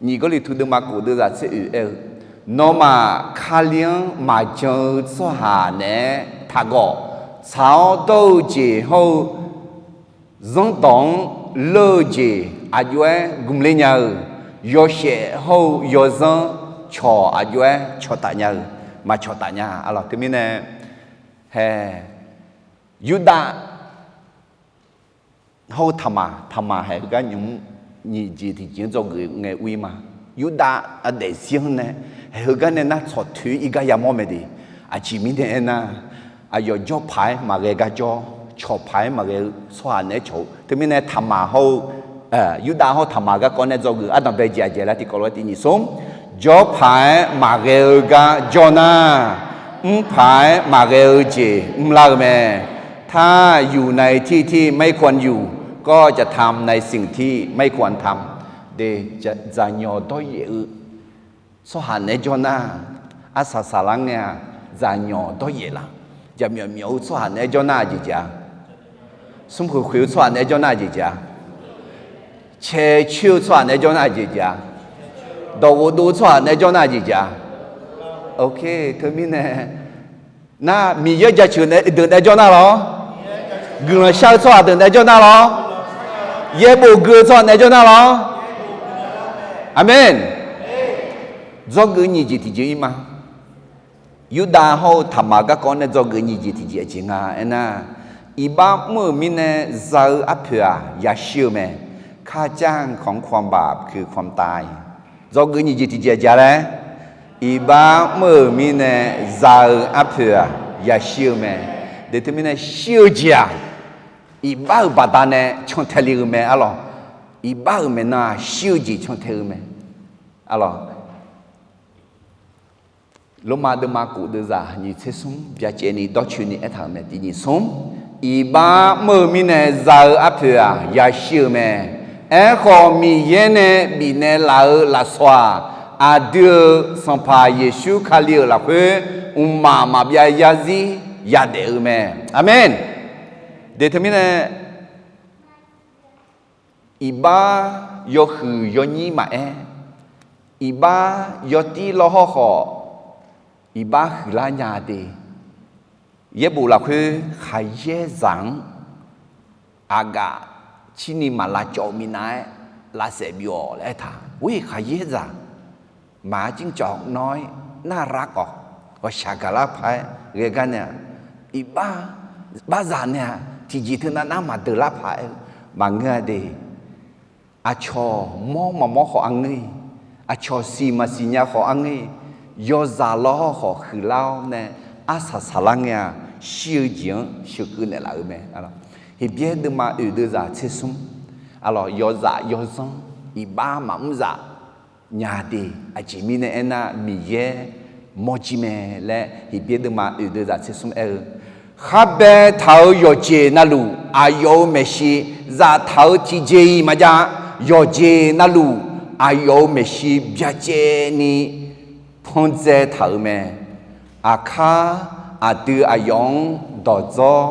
Nyiq Gawrliqtu deuvma kof deuvzaq tser oeq aer-eu, nawmaf Kali-anr maqjan-eu tsawrhaq naeq-aer taqgawq. Tsaq-awr dawr-eu jeq hawr-eu zanrdawq-anr leur-eu jeq aqjox-aer gmq ler nya-euq, yawshaef hawr-eu yawzanr cawq aqjox-aer cawqtaf nya-euq, maqcawq taf nya. Arlawq teumirnae, hae, Yurdav hawr-eu Taqmaq, Taqmaq haeq heugar nymq-mr nyiq jeq tiqjeq-anr dzawgeuf ngae ur-ir ma. Yurdav aqdaef zir-anr nae haeq heugar nae nar tsawq toeq-ir gar yamawr mae de. Aqjeq mirnae aernar, aqyawf jawr paq-aer maqghae gar jawr, cawq paq-aer maqghae-eu tsawrhaq naeq-aer cawq-eu. Teumirnae Taqmaq hawr-eu, Yurdav hawr-eu Taqmaq garkawv nae dzawgeuf ardanqbae jeq aqjeq lar tiqkawv lof-aer tiq nyiq smr, jawr paq-aer maqghae-eu gar jawr nar, mr paq-aer maqghae-eu jeq mrlar-eu mae. ถ้าอยู่ในที่ที่ไม่ควรอยู่ ก็จะทำในสิ่งที่ไม่ควรทำ de. Dzaqnyawq dawryaef-eu tsawrhaq naeq-aer jawr nar, arsaq saqlar ngae-aq, dzaqnyawq dawryaef la? Jaqmyawf myawf-eu tsawrhaq naeq-aer jawr nar aqjeq jeq-a? Smrkhoeq khoeq-eu tsawrhaq naeq-aer jawr nar aqjeq jeq-a? Caecoer-eu tsawrhaq naeq-aer jawr nar aqjeq jeq-a? Dawqghof dov-eu tsawrhaq naeq-aer jawr nar aqjeq jeq-a? Ok, teumirnae nar, Miqyaer jaceuq deuq naeq-aer jawr nar lawr. Guiqlanq shar-eu tsawrhaq deuq naeq-aer jawr nar lawr. Yaerbof gui-eu tsawrhaq naeq-aer jawr nar lawr. Aqmeq. Dzawgeuf nyiq jeq tiqjeq-ir ma. Yurdav hawr-eu Taqmaq garkawv nae dzawgeuf nyiq jeq tiqjeq aqjeq nga aernar, iqbax mr-euq mirnae za-eu arpoeq-aq yashir-eu mae. ข้าจ้างของความบาปคือความตาย Dzawgeuf nyiq jeq tiqjeq aqjeq laer, iqbax mr-euq mirnae za-eu arpoeq-aq yashir-eu mae. De teumirnae shir-eu jeq-aq, iqbax-euq baqdanae cantae le-eu mae arlawq. Iqbax-euq maeqnan-aq shir-eu jeq cantae-eu mae arlawq. Lormav deuvma kof deuvzaq nyiq tser smr byacaevni dawrcoeni aertaq-euq mae tiq nyiq smr. Iqbax mr-eu mirnae za-eu arpoeq-aq yashir-eu mae. Aerkhawf Miqyaer nae bifnaeq laf-eu lafsawq-aq, aqdui-euq Sanqpaq Yeqsur Kali-euq lafkhoer mqmaq maqbyav yarzir yadaef-eu mae. Aqmeq. De teumirnae iqbax yawhuiq yawnyir maqaer, iqbax yawtir lawr hawrkhawf, iqbax huiqlar nya de. Yaerbof lafkhoer khaqyaer zaq-anr aqgaf cirni maq lavcawv-eu minav-aer lavsaef byov-awq laer aertaq. Ur-iq khaqyaer zaq maq-ar cimcawv nawr-ir nar rar khawf, ghawqshaq gaqlar paq-aer ghae gar nae-aq, iqbax, barzaq nae-aq tiqjeq teunav nar maqdeuq lar paq-aer-eu maqngeur-a de. Aqcawq mawr maqmawr khawf arngeur-iq, aqcawq siq maqsiq nya khawf arngeur-iq, yawzaq lawr hawrkhawf huiqlar-awr nae arsaq saqlar ngae-aq, shir-eu jeq-anr sheuqkeuv naeqlaf-eu mae. Heqbyaer deuvma oeq deuvzaq tser smr, arlawq yawzaq yawzanr iqbax maqmr zaf nya de. Aqjeq mirnae aernar, Miqyaer mawrjir mae laer Heqbyaer deuvma oeq deuvzaq tser smr aer-eu, kharbae taq-euq yawqjeq navluf aqyawf-euq maeqshi zaftaq-euq tiqjeq-iq maqjav. Yawqjeq navluf aqyawf-euq maeqshi byacaevni panqdzae taq-euq mae. Aqkar aqdui aqyawf-anr dawqdzawr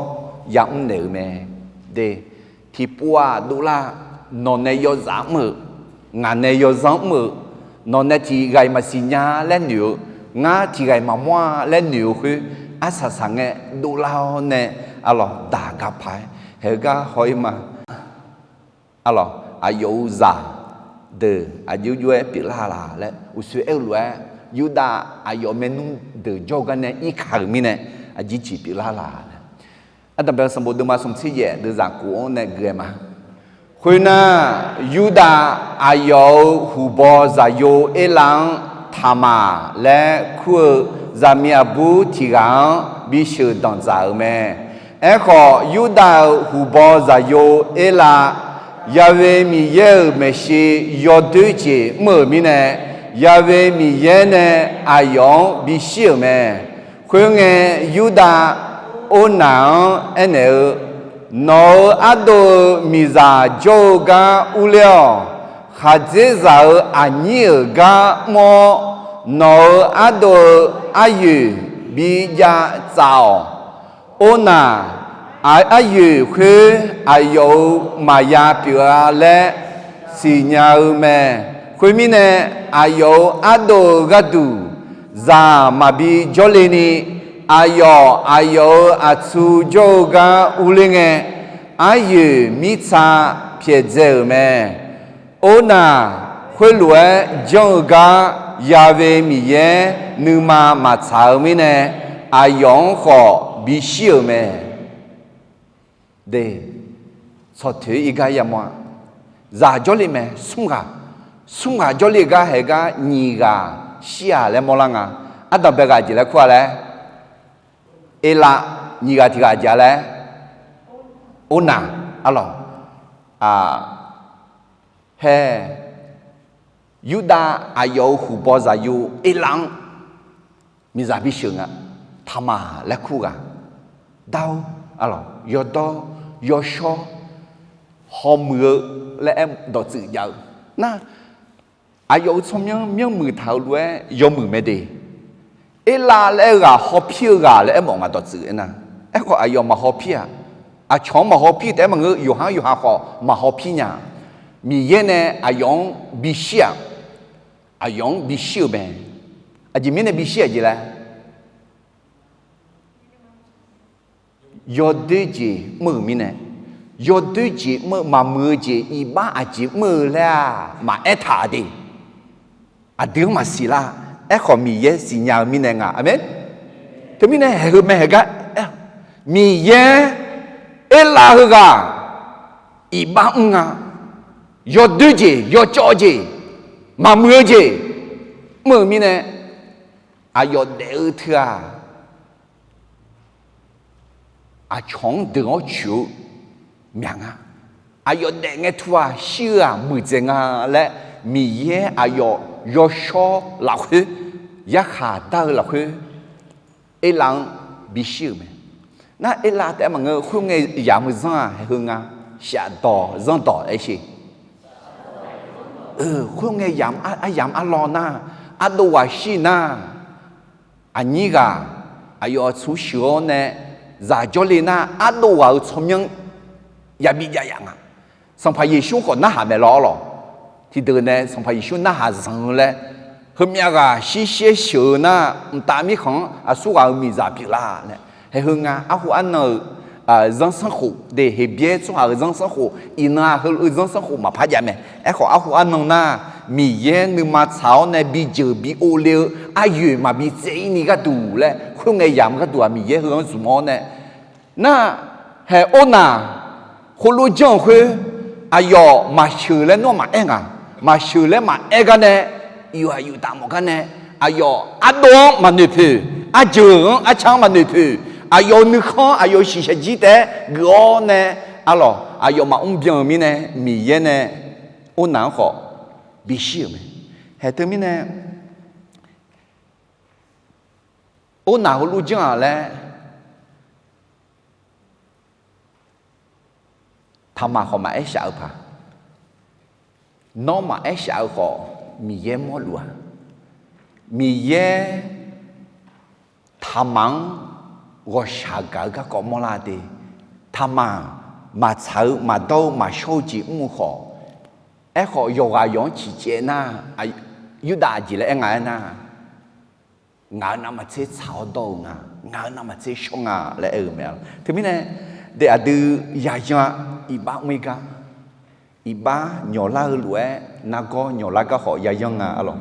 yamr naeq-eu mae. De, tiqpov-aq dovlar, nawq nae yawzaq mr-euq, ngaq nae yawzanr mr-euq, nawq nae tiqghaq-iq maqsiq nya laer noeq-eu, ngar tiqghaq-iq maqmawr-a laer noeq-eu khoer, arsaq saq ngae dovlar-awr nae, arlawq daq gaq paq-aer haeq-eu gar haw-ir ma. Arlawq aqyawf-euq zaq deuq aqjox jov-aer pyeuflar laq laer uqshoe aer-eu lof-aer, Yurdav aqyawf maernmr deuq jawr-eu gar nae irkaq-euq mirnae aqjeq jeq pyeuflar laq laer. Ardanqbae-eu sanqbof deuvma smq tser yaef deuvzaq kof-anr nae gui-aer ma. Khoernar, Yurdav aqyawf-euq huqbaw zaqyo Erlav-anr Taqmaq laer kur-eu zaqmiq aqbur tiq ghaq-anr bisheuq danqdzaq-euq mae. Aerkhawf, Yurdav-euq huqbaw zaqyo Erlav, Ya'we Miqyaer-euq maeqshi yawdoer jeq mr-euq mirnae, Ya'we Miqyaer nae aqyawf-anr bishir-euq mae. Khoerngae, Yurdav Ornaq-anr aernaeq-eu, Nawq-euq ardov-eu miqzaq jawr-eu gar urler-awq. Khaqdzerzaq-euq aqnyir-euq gar mr-awr, nawq-euq ardov-eu aryoeq bi jav tsaf-awq. Ornaq, aq, aryoeq khoer aqyawf-euq maqya pyeuf-a laer siqnya-eu mae. Khoermirnae, aqyawf-euq ardov-eu gharduq zaq maqbi jawrle ni, aqyawf aqyawf-euq aqtsu jawr-eu gar urler ngae, aryoeq mirtsa pyaeqdzae-euq mae. Ornaq, khoerlof-aer janr-eu gar Ya'we Miqyaer nuima maqtsaq-eu mirnae, aqyawf-anr khawf bishir-euq mae. De, tsawq toeq-ir gar yamawr-a. Zaq jawrle mae, smr ghaq, smr ghaq jawrle gar haeq gar nyiq ghaq shir-aq laer mawrlar nga. Ardanqbae ghaq jeq laer kur-a laer, Erlav, nyiq ghaq tiq ghaq jeq-a laer, Ornaq, arlawq, hae, Yurdav aqyawf-euq huqbaw zaqyo Erlav-anr miqzaq bisheuq nga. Taqmaq laer kur ghaq, dar-awr, arlawq, yawdawr, yawshawr, hawmuiq-eu laer aer dawqtsuif jav-eu nar, aqyawf-euq tsawrmyanr myanrmuiq taq-euq lof-aer yawmuiq mae de. Erlav laer-eu ghaq hawpir-eu ghaq laer aermawf nga dawqtsuif aernar, aerkhawf aqyawf maqhawpir-aq. Aqcawq-anr maqhawpir taef-aer maqngeur, yawqha-anr yawqha khawf maqhawpir nya. Miqyaer nae aqyawf-anr bishir-aq. Aqyawf-anr bishir-euq mae. Aqjeq mirnae bishir-aq jeq laer, yawdoer jeq mr-euq mirnae, yawdoer jeq mr-eu maqmuiq-eu jeq iqbax aqjeq mr-eu laer-aq maqaer taq de. Aqdui-anr maqsiq lar. Aerkhawf Miqyaer siqnya-eu mirnae nga. Aqmeq. Teumirnae haeq heu mae haeq gar, Miqyaer Erlav heughaq iqbax mr nga. Yawdoer jeq, yawcawv jeq, maqmuiq-eu jeq mr-euq mirnae, aqyawf daef-eu teu-aq, aqcawq-anr deuq-awr coeq-eu myaq nga. Aqyawf daef ngae tu-aq, shir-eu-aq muiqdzaeq nga laer, Miqyaer aqyawf yawshawr lafkhoer, yarkhaq dar-eu lafkhoer, Erlav-anr bishir-euq mae. Nar Erlav taef-aer maqngeur, khoerngae yamq-eu zanr-aq haeq heu nga, shafdawq zanrdawq aer sher. Khoerngae yamq aryamq arlawr nar, ardov ghaq shir nar, aqnyir ghaq aqyawf aqtsu sheuq-awr nae zaq jawrle nar, ardov ghaq-euq tsawrmyanr yabi jav yaf nga. Sanqpaq Yeqsur khawf narhaq mae lawr lawq. Tiqdeuq nae Sanqpaq Yeqsur narhaq zanq-eu laer, heumyav ghaq shir shaer sheuq-eu nar, mqtav mirkhanq-anr aqsur ghaq-euq miqzaq pyeuflar nae, haeq heu nga. Arhu arnan-euq zanrsanrkhof de, Heqbyaer tsawrhaq-euq zanrsanrkhof, iqnan-aq heulof-eu zanrsanrkhof maqpar jav mae. Aerkhawf arhu arnan nar, Miqyaer nuima tsaq-awr nae bijeuq bi ovle-eu aryoeq maqbi tsaev-ir ni gharduq laer, khoerngae yamq gharduq-aq Miqyaer heu-anr zmq-awr nae, nar, haeq Ornaq khoerlof janr-euq khoer, aqyawf maqsheuq laer nawr maqaer nga. Maqsheuq laer maqaer gar nae, yuf-aq yuf taf mawf gar nae, aqyawf ardov-anr maqnoeq poeq, arjeuq-anr arca-anr maqnoeq poeq, aqyawf-euq nuikhanr aqyawf-euq shiqshaq jir taef-aer geuf-awr nae, arlawq aqyawf maqmr byan-eu mirnae, Miqyaer nae Ornaq-anr khawf bishir-euq mae. Haeq teumirnae, Ornaq heulof janr-aq laer, Taqmaq khawf maqaer shaf-eu paq. Nawr maqaer shaf-eu khawf, Miqyaer mawrluf-a. Miqyaer Taqmaq-anr ghawqshaq gaq-eu garkawv mawrlar de. Taqmaq maqtsaq-eu maqdawr-eu maqshawr-eu jeq mr-eu khawf, aerkhawf yawqghaq yawq-anr ciqcaev nar, Yurdav aqjeq laer aer nga aernar, ngaq-euq navmaqtser tsaq-awr dawr-eu nga, ngaq-euq navmaqtser shawr nga laer aer-eu mae. Teumirnae, de aqdui yayan-a, iqbax mr-ir gar, iqbax nyawqlar-eu lof-aer nargawr nyawqlar gar khawf yayan nga arlawq.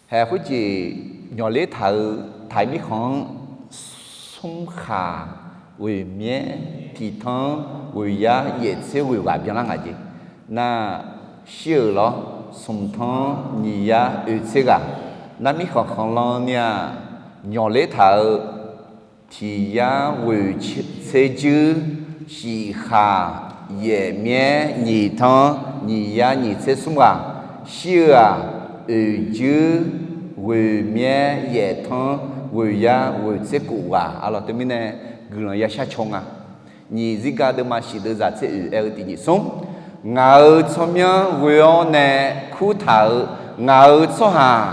Haeq khoerjeq nyawqler taq-eu taq-eu mirkhanq-anr, smrkhaq ghoeq myaer tiq tanr ghoeq yar yaeq tser ghoeq ghaq byanlar ngaq jeq. Nar, shir-euq lawr, smq tanr nyiq yar oeq tser ghaq. Nar mirkhanq khanqlan ni-aq, nyawqler taq-eu tiq yar ghoeq tser juir, shif khaq yaeq myaer nyiq tanr nyiq yar nyiq tser smr ghaq. Shir-eu-aq, oeq juir ghoeq myaer yaeq tanr ghoeq yar ghoeq tser kof ghaq. Arlawq teumirnae guiqlanq yashar caw nga. Nyiq zirgar deuvma shif deuv zaq tser oeq aer-eu tiq nyiq smr. Ngaq-euq tsawrmyanr ghoe-awr nae kurtaq-euq ngaq-euq tsawrhaq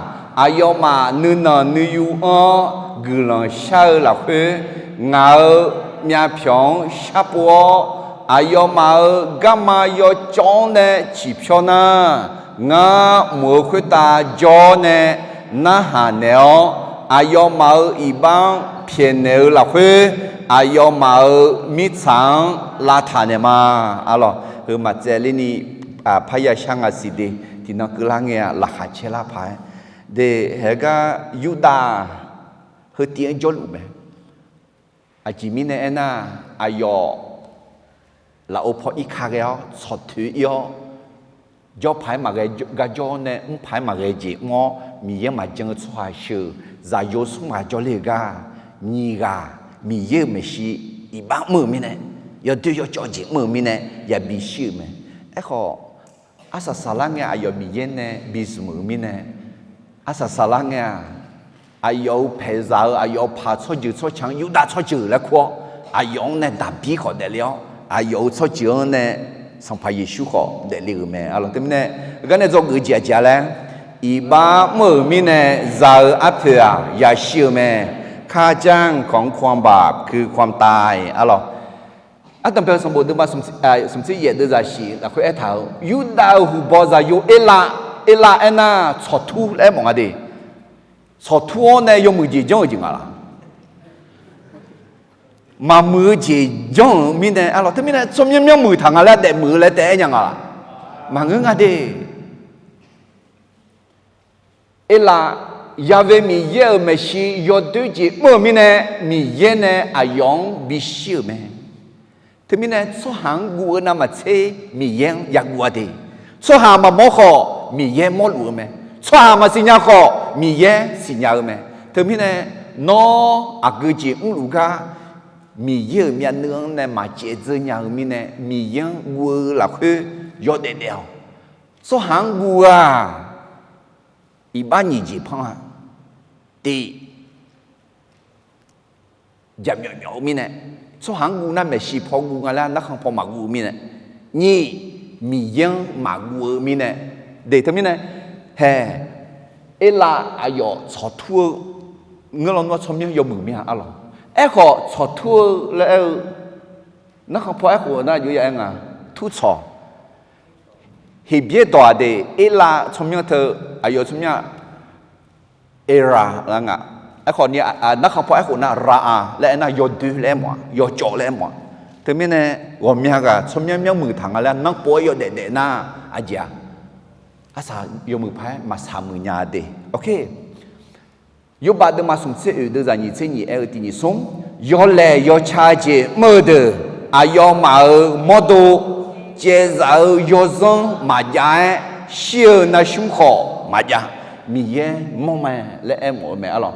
aqyawfmaf nuinanq nuiyu anr-awr guiqlanq shar-eu lafkhoer, ngaq-euq myavpyawq-anr sharpov-awr Aqyawfmaf-euq garma yawcawv-anr nae ciqpyawr nar, ngar mq-euq khoertav jawr-awr nae narhaq naeq-awr, aqyawfmaf-euq iqbax-anr pyaeqnaeq-eu lafkhoer, aqyawfmaf-euq mirtsaq-anr lavtaq naeqma. Arlawq, heu maqtsaevler ni, parya shar nga siq de, tiqnan keuvlar ngae-aq laqkhaq caerlar paq-aer. De, haegar Yurdav heu tiv-anr jawrluf mae. Aqjeq mirnae aernar, aqyawf lafov paw irka ghae-awr tsawqtoeq ir-awr, jawr paq-aer maqghae, garjawr nae mr paq-aer maqghae jeq mr-awr, Miqyaer maqjan-eu tsawrhaq sheuq zaqyo smr ghaq jawrler-eu gar, nyiq ghaq Miqyaer-euq maeqshi iqbax mr-euq mirnae, yawdoer yawcawv jeq mr-euq mirnae yabi shir-euq mae. Aerkhawf, arsaq saqlar ngae aqyawf Miqyaer nae bizmq-euq mirnae, arsaq saqlar ngae-aq, aqyawf-euq paeqzaq-eu aqyawf-euq paq tsawrjeuq tsawrca-anr Yurdav tsawrjeuq laer kur-awr, aqyawf-anr nae daqbir khawf daefle-awr, aqyawf-euq tsawrjeuq-anr nae Sanqpaq Yeqsur khawf daefle-euq mae. Arlawq, teumirnae heugar nae dzawgeuf-eu jeq aqjeq-a laer, iqbax mr-euq mirnae za-eu arpoeq-aq yashir-eu mae. Kharjanr ของความบาปคือความตาย arlawq. Ardanqbae-eu sanqbof deuvma smq tser yaef deuvzaq shif lafkhoer aertaq-euq, Yurdav-euq huqbaw zaqyo Erlav, Erlav aernar tsawqtur laer aermawf nga de. Tsawqtur-awr nae yawmuiq jeq janr-euq jeq nga laq? Maqmuiq-eu jeq janr-euq mirnae, arlawq, teumirnae tsawrmyanr myanr muiq taq nga laer daefmuiq-eu laer taef-aer nya nga laq? Maqngeur nga de. Erlav, Yaqve Miqyaer-euq maeqshi yawdoer jeq mr-euq mirnae, Miqyaer nae aqyawf-anr bishir-euq mae. Teumirnae tsawrhaq-anr guv-eu navmaqtser Miqyaer-anr yaguv-a de. Tsawrhaq maqmawr khawf Miqyaer mawrluf-eu mae. Tsawrhaq maqsiqnya khawf Miqyaer siqnya-eu mae. Teumirnae nawr aqgeu jeq mrluf gar Miqyaer-euq myavnuiv-anr nae maqcaev dzeur nya-eu mirnae Miqyaer-anr guv-eu lafkhoer yawdaef daef-awq. Tsawrhaq-anr guv-eu-aq, iqbax nyiq jeq panr-a. Tiq, jaqmyawf myawf-eu mirnae, tsawrhaq-anr guv nar maeqshi paw guv nga laer narkhan paw maqguv-eu mirnae. Nyiq, Miqyaer-anr maqguv-eu mirnae. De, teumirnae, hae, Erlav aqyawf tsawqtur-eu ngeur lawnmr-anr tsawrmyanr yawmuiq mir-a, arlawq. Aerkhawf tsawqtur-eu laer aer-eu, narkhan paw aerkhof nar jov ya aer nga, turtsawq. Heqbyaer dawq-aq de, Erlav tsawrmyanr teu, aqyawf tsawrmyanr Erlav lar nga. Aerkhawf ni, narkhan paw aerkhof nar Ra-a laer aernar yawdoer laer aermawf-a, yawcawv laer aermawf-a. Teumirnae ghawqmya ghaq tsawrmyanr myanr muiq taq nga laer nanrpov-aer yawdaef daef nar, aqjeq-a, arsaq yawmuiq paq-aer maqsaq muiq nya de. Oke. Yawrbav deuvma smq tser oeq deuvzaq nyiq tser nyiq aer-eu tiq nyiq smr, yawlaeq yawca jeq mr-eu deuq, aqyawfmaf-euq mawrdo caevzaf-eu yawzanr maqjav-aer, shir-eu navsmr khawf maqjav, Miqyaer mawr mae laer aermawf-eu mae, arlawq.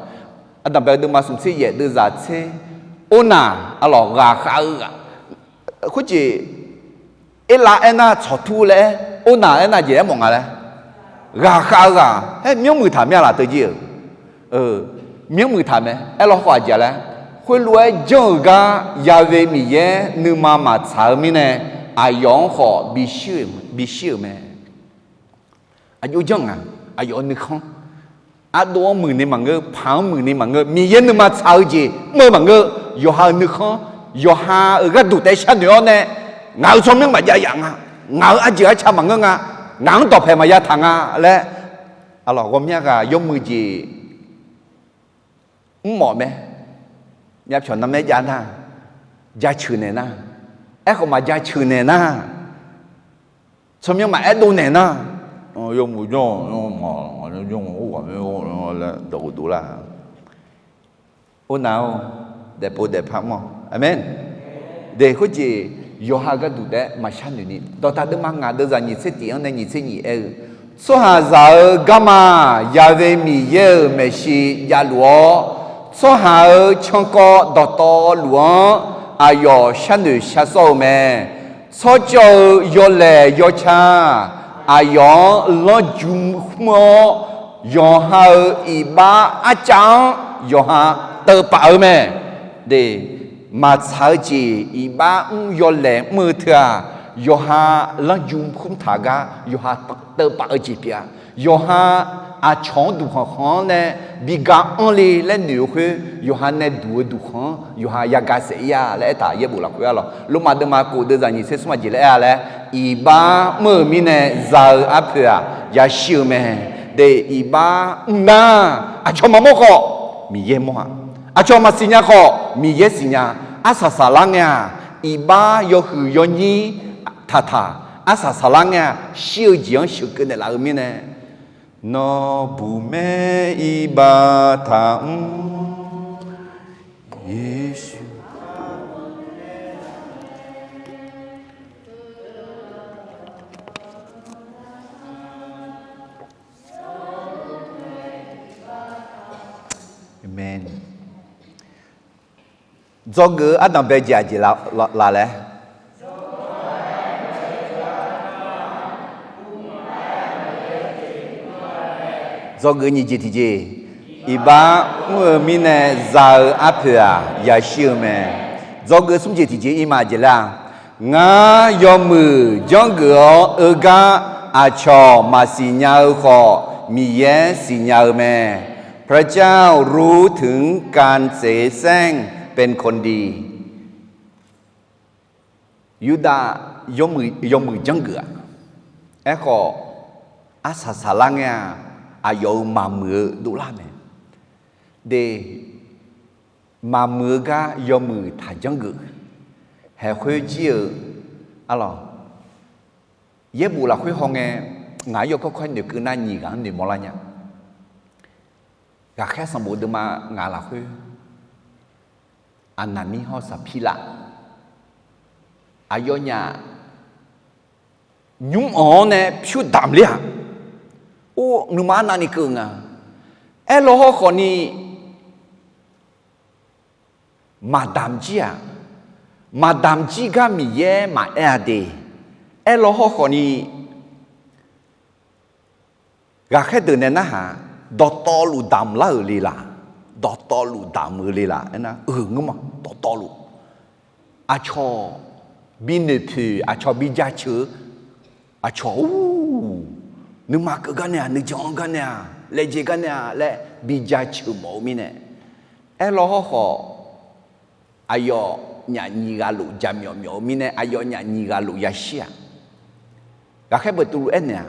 Ardanqbae deuvma smq tser yaef deuvzaq tser, ornaq, arlawq, ghaqkhav-eu ghaq. Khoerjeq Erlav aernar tsawqtur laer aer, ornaq aernar jeq aermawf nga laer, ghaqkhav-eu ghaq, aer, myanrmuiq taq mir-a laf teujir-euq, myanrmuiq taq mae. Aerlawkhawf aqjeq laer, khoerlof-aer janr-euq gar Yaqve Miqyaer nuima maqtsaq-eu mirnae, aqyawf-anr khawf bishir-euq mae. Aqjox janr nga, aqyawf-euq nuikhanr, ardov-anr muiqni maqngeur, paq-anr muiqni maqngeur, Miqyaer nuima tsaq-eu jeq mr-eu maqngeur, yawqha-euq nuikhanr, yawqha-euq gharduq taef-aer sharnoeq-awr nae, ngaq-euq tsawrmyanr maqjav yaf nga, ngaq-euq arjeuq arca maqngeur nga, ngaq-anr dawqpaeq maqya taq nga laer, aqlawq ghawqmya ghaq yawmuiq jeq mrmawf mae. Myavpyawq narmaer jav nar, jaceuq naeq nar, aerkhawf maqjaceuq naeq nar, tsawrmyanr maqaer dov naeq nar, yawmuiq janr-awq, janr-awq, janr-awq, janr-awq, laer dawq uqduq lar. Ornaq-or, daefpov daefpar mr-awq. Aqmeq. De, khoerjeq yawqha gharduq taef-aer maqshar noeq ni, dawqtaq deuvma ngaq deuvzaq nyiq tser tiq-anr nae nyiq tser nyiq aer-eu, tsawrhaqzaq-euq garma Yaqve Miqyaer-euq maeqshi javluf-awr, tsawrhaq-euq cankawv dawqtawvluf-anr aqyawf sharnoeq shar sawr-eu mae. Tsawrcawv-eu yawlaeq yawca aqyawf-anr lanrju khmr-awr, yawqha-euq iqbax arcav-anr yawqha teuvpaf-eu mae. De, maqtsaq-eu jeq iqbax mr yawlaeq mr-eu teu-aq, yawqha lanrju khmr taq gar yawqha teuvpaf-eu jeq pyeuf-a. Yawqha aqcawq-anr duqkhanq khanq-anr nae bi ga anr le laer noeq-eu khoer, yawqha nae duq-eu duqkhanq-anr yawqha yaga saef-ir-a laer aertaq yaerbof lafkhoer-a lawq. Lormav deuvma kof deuv zaqnyiq tser smr aqjeq laer aer-a laer, iqbax mr-euq mirnae za-eu arpoeq-aq yashir-eu mae. De, iqbax mr nar, aqcawq maqmawr khawf Miqyaer mawr-a. Aqcawq maqsiq nya khawf Miqyaer siqnya. Arsaq saqlar ngae-aq, iqbax yawhuiq yawnyir taqtaq, arsaq saqlar ngae-aq, shir-eu jeq-anr sheuqkeuv naeqlaf-eu mirnae, nawr buqmaer iqbax taqmr, Yeqsur. Aqmeq. Dzawgeuf-eu ardanq bae jeq aqjeq la laer, dzawgeuf nyiq jeq tiqjeq, iqbax mr-eu mirnae za-eu arpoeq-aq yashir-eu mae. Dzawgeuf smr jeq tiqjeq ir ma aqjeq laer-a, ngar yawmuiq janrgeuf-awr eu gar aqcawq maqsiq nya-eu khawf, Miqyaer siqnya-eu mae. พระเจ้ารู้ถึงการเสแสร้งเป็นคนดี Yurdav yawmuiq janrgeuf-aq, aerkhawf arsaq saqlar ngae-aq, aqyawf-euq maqmuiq-eu dovlar mae. De, maqmuiq-eu gar yawmuiq taq janrgeuf. Haeq khoer jir-eu, arlawq, yaerbof lafkhoer hawngae, ngaq-anr yawkawr kawr-aer noeqkeuv nar nyiq ghaq-anr noeqmawr lar nya. Ghaqkhaer sanqbof deuvma ngaq lafkhoer, Aqnaqmir hawr Saqpirlav, aqyawfnyaf nymr-anr-awr nae pyur damq ler-aq, or, nuima arnavni keuv nga. Aerlaw hawrkhawf ni maqdamq jir-aq, maqdamq jir gar Miqyaer maqaer-a de. Aerlaw hawrkhawf ni ghaqkhaer deuq nae narhaq, dawqtawvluf damq lar-euq le laq, dawqtawvluf damq-eu le laq aernar, eu, ngeurma dawqtawvluf, aqcawq bi noeqpoeq, aqcawq bi jaceuq-eu, aqcawq-or, nuima keuv gar nae-aq, nuijan-anr gar nae-aq, laejae gar nae-aq laer bi jaceuq mawf-eu mirnae, aerlaw hawrkhawf aqyawfnyaf nyiq ghaq luf jaqmyawf myawf-eu mirnae, aqyawfnyaf nyiq ghaq luf yashir-aq. Ghaqkhaer Beqtuvluv aernaeq-aq,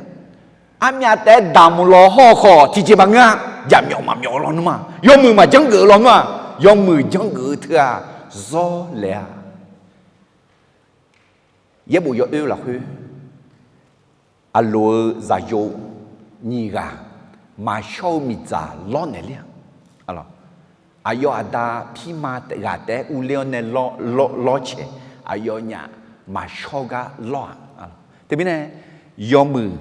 armyav taef-aer damq law hawrkhawf tiqjeq maqngeur-a. Jaqmyawf maqmyawf-eu lawnmr-aq, yawmuiq maqjanrgeuf-eu lawnmr-aq, yawmuiq janrgeuf-eu teu-aq, zawr laeq-a. Yaerbof yawoer lafkhoer, aqloq-eu zaqyo nyiq ghaq maqshawr-eu miqdzaq lawrnaeq ler-aq, aqyawf aqda pirma ghaq taef-aer urler-awr nae lawrcaeq, aqyawfnyaf maqshawr gar lawr-aq. Teumirnae yawmuiq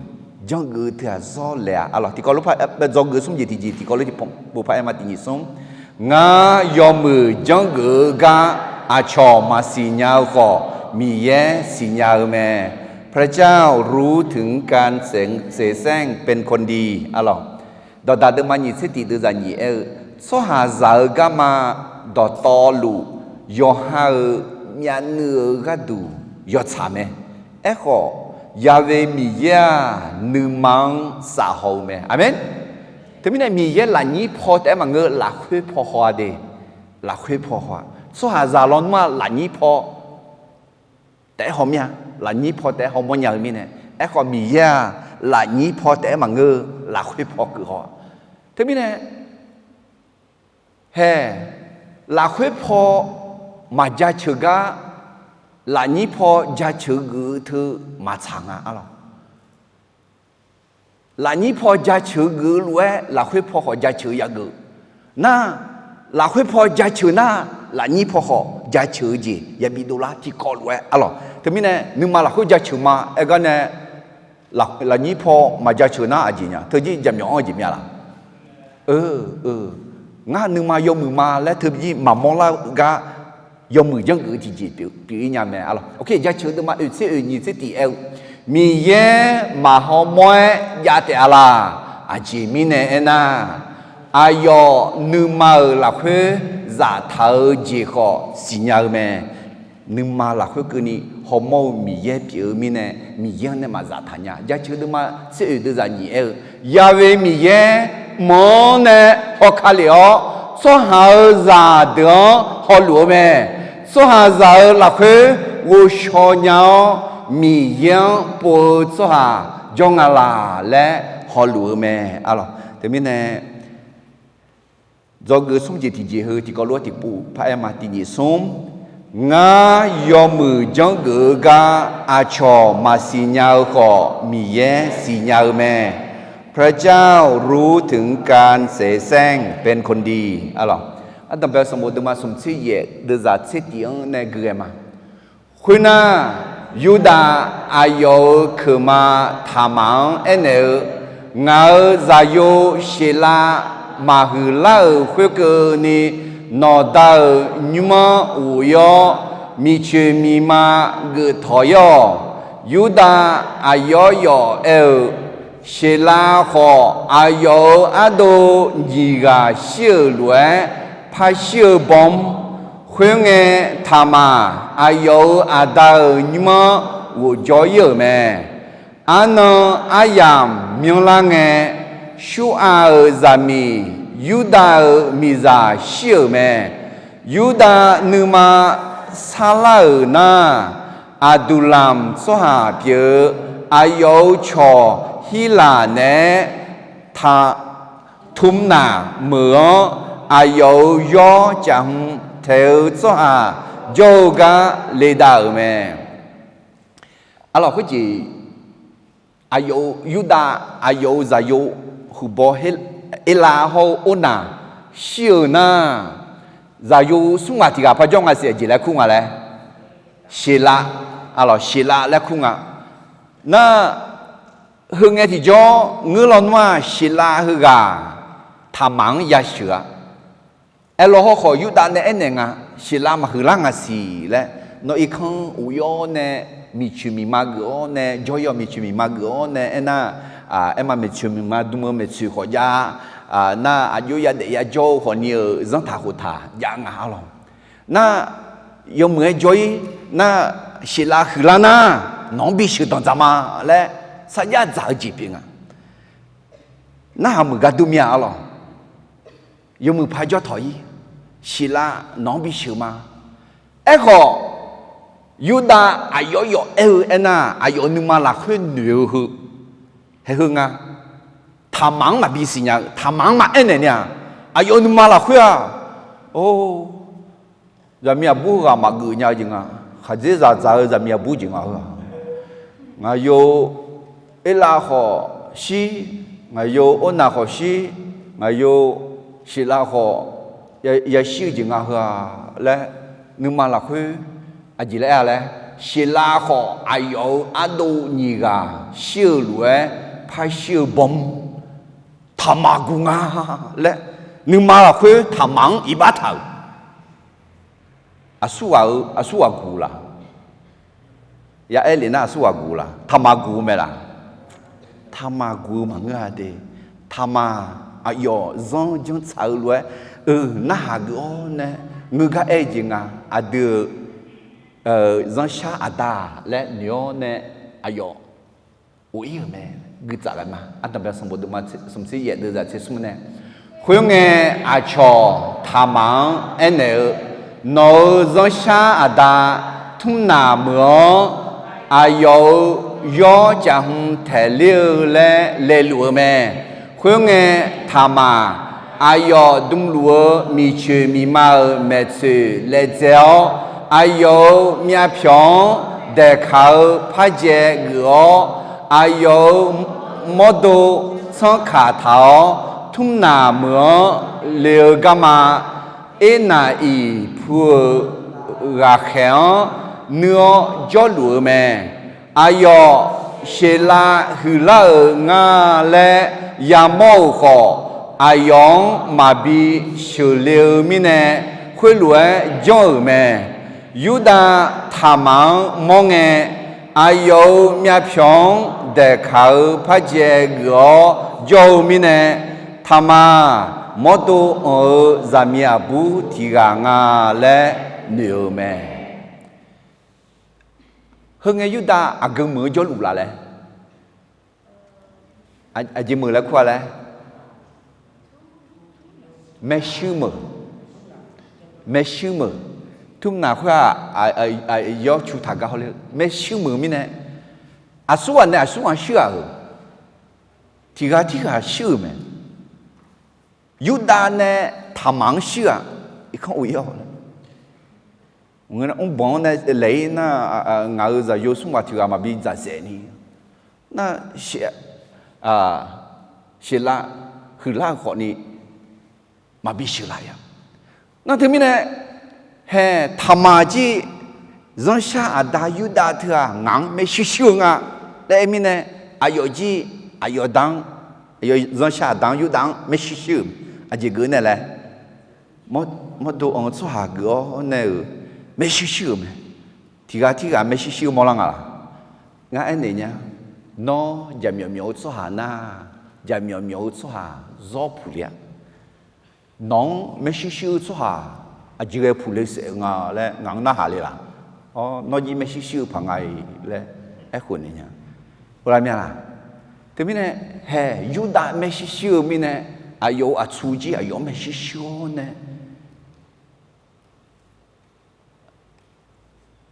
janrgeuf-eu teu-aq zawr laeq-a. Aqlawq tiqkawv lof par dzawgeuf smr jeq tiqjeq, tiqkawv lof tiqpov par aer ma tiqnyiq smr. Ngar yawmuiq janrgeuf-eu gar aqcawq maqsiq nya-eu khawf, Miqyaer siqnya-eu mae. พระเจ้ารู้ถึงการเสแสร้งเป็นคนดี aqlawq. Dawqdaq deuvma nyiq tser tiq deuv zaq nyiq aer-eu, tsawrhaqzaq-eu garma dawqtawvluf yawqha-euq myavnuiv-eu gharduq yawtsaq mae. Aerkhawf, Yahweh Miqyaer-aq, nuima-anr safhaw-eu mae. Aqmeq. Teumirnae Miqyaer lafnyir paw taef-aer maqngeur, lafkhoer paw haw-a de. Lafkhoer paw haw-a. Tsawrhaqzaq lawnmr-aq lafnyir paw taef-aer hawmir-a. Lafnyir paw taef-aer hawmawr nya-eu mirnae, aerkhawf Miqyaer-aq, lafnyir paw taef-aer maqngeur, lafkhoer paw keuv haw-a. Teumirnae, hae, lafkhoer paw maqjaceuq gar, lafnyir paw jaceuq geuf-eu teu maqtsaq nga, aqlawq. Lafnyir paw jaceuq geuf-eu lof-aer lafkhoer paw khawf jaceuq yageuf nar, lafkhoer paw jaceuq nar, lafnyir paw khawf jaceuq-eu jeq yabi dovlar tiqkawv lof-aer, aqlawq. Teumirnae nuima lafkhoer jaceuq ma aer gar nae, lafnyir paw maqjaceuq nar aqjeq nya, teujir jaqmyawf-anr aqjeq myav laf? Ngar nuima yawmuiq ma laer teujir maqmawr lar-eu gar, yawmuiq janrgeuf-eu tiqjeq pyeuf-ir nya mae, aqlawq. Oke, jaceuq deuvma oeq tser oeq nyiq tser tiq aer-eu, Miqyaer maqhaw mawr-aer jav taef-a laq? Aqjeq mirnae aernar, aqyawf nuima-euq lafkhoer zaftaq-eu jeq khawf siqnya-eu mae. Nuima lafkhoer keuvni hawmawr-eu Miqyaer pyeuf-eu mirnae, Miqyaer-anr nae maqzaftaq nya. Jaceuq deuvma tser oeq deuv zaq nyiq aer-eu, Ya'we Miqyaer mq-anr nae hawka lef-awr, tsawrhaq-euq zaqdeuq-anr hawluf-eu mae. Tsawrhaqzaq-euq lafkhoer ghovshaw nya-awr, Miqyaer-anr pov-eu tsawrhaq jawr nga laq laer hawluf-eu mae. Teumirnae, dzawgeuf smr jeq tiq jeq heu tiqkawv lof-aer tiqpov paraer ma. Tiq nyiq smr, ngar yawmuiq janrgeuf-eu gar aqcawq maqsiq nya-eu khawf, Miqyaer siqnya-eu mae. พระเจ้ารู้ถึงการเสแสร้งเป็นคนดี Ardanqbae-eu sanqbof deuvma smq tser yaef deuvzaq tser tif-anr nae gui ghae ma. Khoernar, Yurdav aqyawf-euq keuqma Taqmaq-anr aernaeq-eu, Ngaq-euq zaqyo Sheqlav maqhuiq lar-euq khoerkeuvni, nawqda-euq nymr-anr ghof-ir-awr, miqcoeq miqma geuf tawq-ir-awq. Yurdav aqyawf yawf aer-eu, Sheqlav khawf, aqyawf-euq ardov nyiq ghaq shir-euq lof-aer par shir-eu bawmr. Khoerngae, Taqmaq aqyawf-euq aqda-euq nymr-anr ghof jawr-ir-euq mae. Arnan aryamq myanrlar ngae, Surhav-euq zaqmiq Yurdav-euq miqzaq shir-euq mae. Yurdav nuima sarlar-euq nar, Aqduqlamq tsawrhaq pyeuf-eu aqyawf-euq cawq Hirlaq naeq-aer Taq Tmrnaq meuq-anr aqyawf-euq yawr caf hmq taeq-eu tsawrhaq jawr-eu gar ledav-euq mae. Arlawq khoerjeq, aqyawf-euq Yurdav aqyawf-euq zaqyo huiqbaw Erlav hawr-eu Ornaq shir-euq nar, zaqyo smr ghaq tiq ghaq par jawr nga siq aqjeq laer kur nga laer, Sheqlav, arlawq Sheqlav laer kur nga. Nar, heu ngae tiqjawr ngeur lawnmr-aq, Sheqlav heughaq Taqmaq-anr yasheuq-a. Aerlawq hawkhawf Yurdav nae aernaeq nga, Sheqlav maqhuiq lar nga siq laer, nawq irkanr of-ir-awr nae, miqcoeq miqma geuf-awr nae jawr-ir-awq, miqcoeq miqma geuf-awr nae aernar, aerma miqcoeq miqma dm-eu maeqtsoeq khawf jav, nar aqjox yadaef yajawr-eu khawfni-euq zanrtaq khoftaq jav nga arlawq. Nar, yawmuiq-aer jawr-ir, nar, Sheqlav huiqlar nar, nawq-anr bisheuq danqdzaq ma laer sarjax dzaq-eu jeq pyeuf nga. Narhaq meuq gar dur mir-a arlawq. Yawmuiq par jawr tawq-ir, Sheqlav nawq-anr bisheuq ma. Aerkhawf, Yurdav aqyawf yawf aer-eu aernar, aqyawf nuima lafkhoer noeq-eu heu, haeq heu nga. Taqmaq-anr maqbi siqnya-eu, Taqmaq-anr maqaer naeq ni-aq, aqyawf nuima lafkhoer-aq, or, zaqmiq aqbur ghaq maqgeuf nya-eu jeq nga. Khaqdzerzaq dzaq-eu zaqmiq aqbur jeq nga heu-aq, ngaqyo Erlav khawf shir, ngaqyo Ornaq khawf shir, ngaqyo Sheqlav khawf yashir-eu jeq nga heu-aq laer, nuima lafkhoer aqjeq laer aer-a laer, Sheqlav khawf aqyawf-euq ardov nyiq ghaq shir-eu lof-aer par shir-eu bawmr, Taqmaq guq nga laer, nuima lafkhoer Taqmaq-anr iqbax taq-euq. Aqsur ghaq-eu, aqsur ghaq guq laq? Ya aer lef nar aqsur ghaq guq laq? Taqmaq guq-eu mae laq? Taqmaq guq-eu maqngeur-a de. Taqmaq aqyawf zanr janr tsaq-eu lof-aer, eu, narhaq geuf-awr nae ngeur gar aer-eu jeq nga. Aqdui-euq zanrshar aqda laer noeq-awr nae aqyawf of-ir-euq mae. Guitsaf ghae ma. Ardanqbae sanqbof deuvma smqtser yaef deuvzaq tser smr nae, khoerngae, aqcawq Taqmaq-anr aernaeq-eu, Nawq-euq zanrshar aqda Tmrnaq meuq-anr aqyawf-euq yawr caf hmq taeq ler-eu laer laeluf-eu mae. Khoerngae, Taqmaq aqyawf dmluf-eu miqcoeq miqma-euq maeqtsoeq laedzae-awr, aqyawf-euq myavpyawq-anr daeqkaq-eu parjae geuf-awr, aqyawf-euq mawrdo tsanrkaq taq-awr, Tmrnaq meuq-anr le-eu garma, Ernav-iq pu-euq ghaqkhaeq-anr nuir-awr jawrluf-eu mae. Aqyawf Sheqlav huiqlar-euq nga laer yamawr-euq khawf, aqyawf-anr maqbi sheuqle-eu mirnae, khoerlof-aer janr-euq mae. Yurdav Taqmaq-anr mawr ngae, aqyawf-euq myavpyawq-anr daeqkaq-eu parjae geuf-awr jawr-eu mirnae, Taqmaq mawrdo anq-eu zaqmiq aqbur tiq ghaq nga laer noeq-eu mae. Heu ngae Yurdav aqgeu meuq-eu jawrluf laf laer, Aqjeq meuq laer kur-a laer, maershuir meuq, maershuir meuq, tmr naq khoer-aq, yawr cu taq gar hawle-eu maershuir meuq mirnae, aqsurghaq nae aqsurghaq shuir-aq-euq, tiqghaq tirghaq shuir-euq mae. Yurdav nae Taqmaq-anr shuir-aq, irkanr of-ir-awq laer. Mrbanq-anr nae laeq-ir nar, ngaq-euq zaqyo smr ghaq tiq ghaq maqbi dzaqsaef ni, nar, sheuqlav huiqlar-eu khawfni maqbi sheuqlaf-a. Nar teumirnae, hae, Taqmaq jir zanrshar aqda Yurdav teu-aq ngaq-anr maershuir shuir-eu nga laer aer mirnae, aqyawf jir aqyawf da-anr, zanrshar aqda-anr Yurdav-anr maershuir shuir-euq aqjeq geuf nae laer, mawrdo anq-eu tsawrhaq geuf-awr nae-euq maershuir shuir-euq mae. Tiqghaq tirghaq maershuir shuir-eu mawrlar nga laq? Ngar aernaeq nya, nawr jaqmyawf myawf-eu tsawrhaq nar, jaqmyawf myawf-eu tsawrhaq zawr puq le-a. Nawq-anr maershuir shuir-eu tsawrhaq aqjeq ghae puq le saef-eu nga laer ngaq-anr narhaq le laq? Awr, nawr jir maershuir shuir-eu paq nga-iq laer aerkhof naeq nya. Uvlar mya laq? Teumirnae, hae, Yurdav maershuir shuir-eu mirnae, aqyawf-euq aqtsu jir aqyawf-anr maershuir shuir-awr nae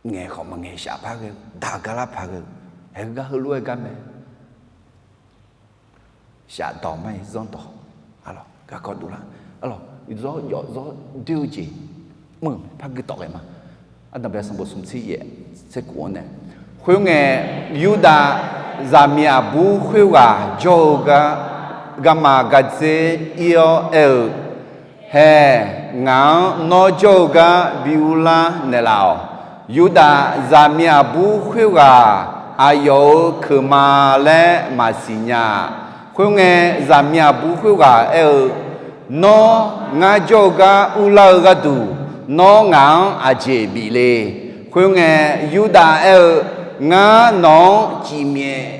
ngaeq khawf maqngaeq shaf par ghae-eu, daq gar lar paq ghae-eu, haeq heugar heulof-aer gar mae. Shafdawq mar-iq zanrdawq, garkawv dovlar, zawr jawf zawr doer-eu jeq mr-euq mae, par gui tawf ghae ma. Ardanqbae sanqbof smq tser yaef tser kuf-anr nae, khoerngae, Yurdav zaqmiq aqbur khoerghaq jawr-eu gar, garma gardzer ir-awr aer-eu, Hae, ngaq-anr nawr jawr-eu gar bi urlar naeqlaf-awq. Yurdav zaqmiq aqbur khoerghaq aqyawf-euq keuqma laer maqsiq nya-a. Khoerngae, zaqmiq aqbur khoerghaq aer-eu, Nawr ngar jawr-eu gar urlar-eu gharduq, nawr ngaq-anr aqjeq bif le. Khoerngae, Yurdav aer-eu, Ngar nawq-anr cifmyaef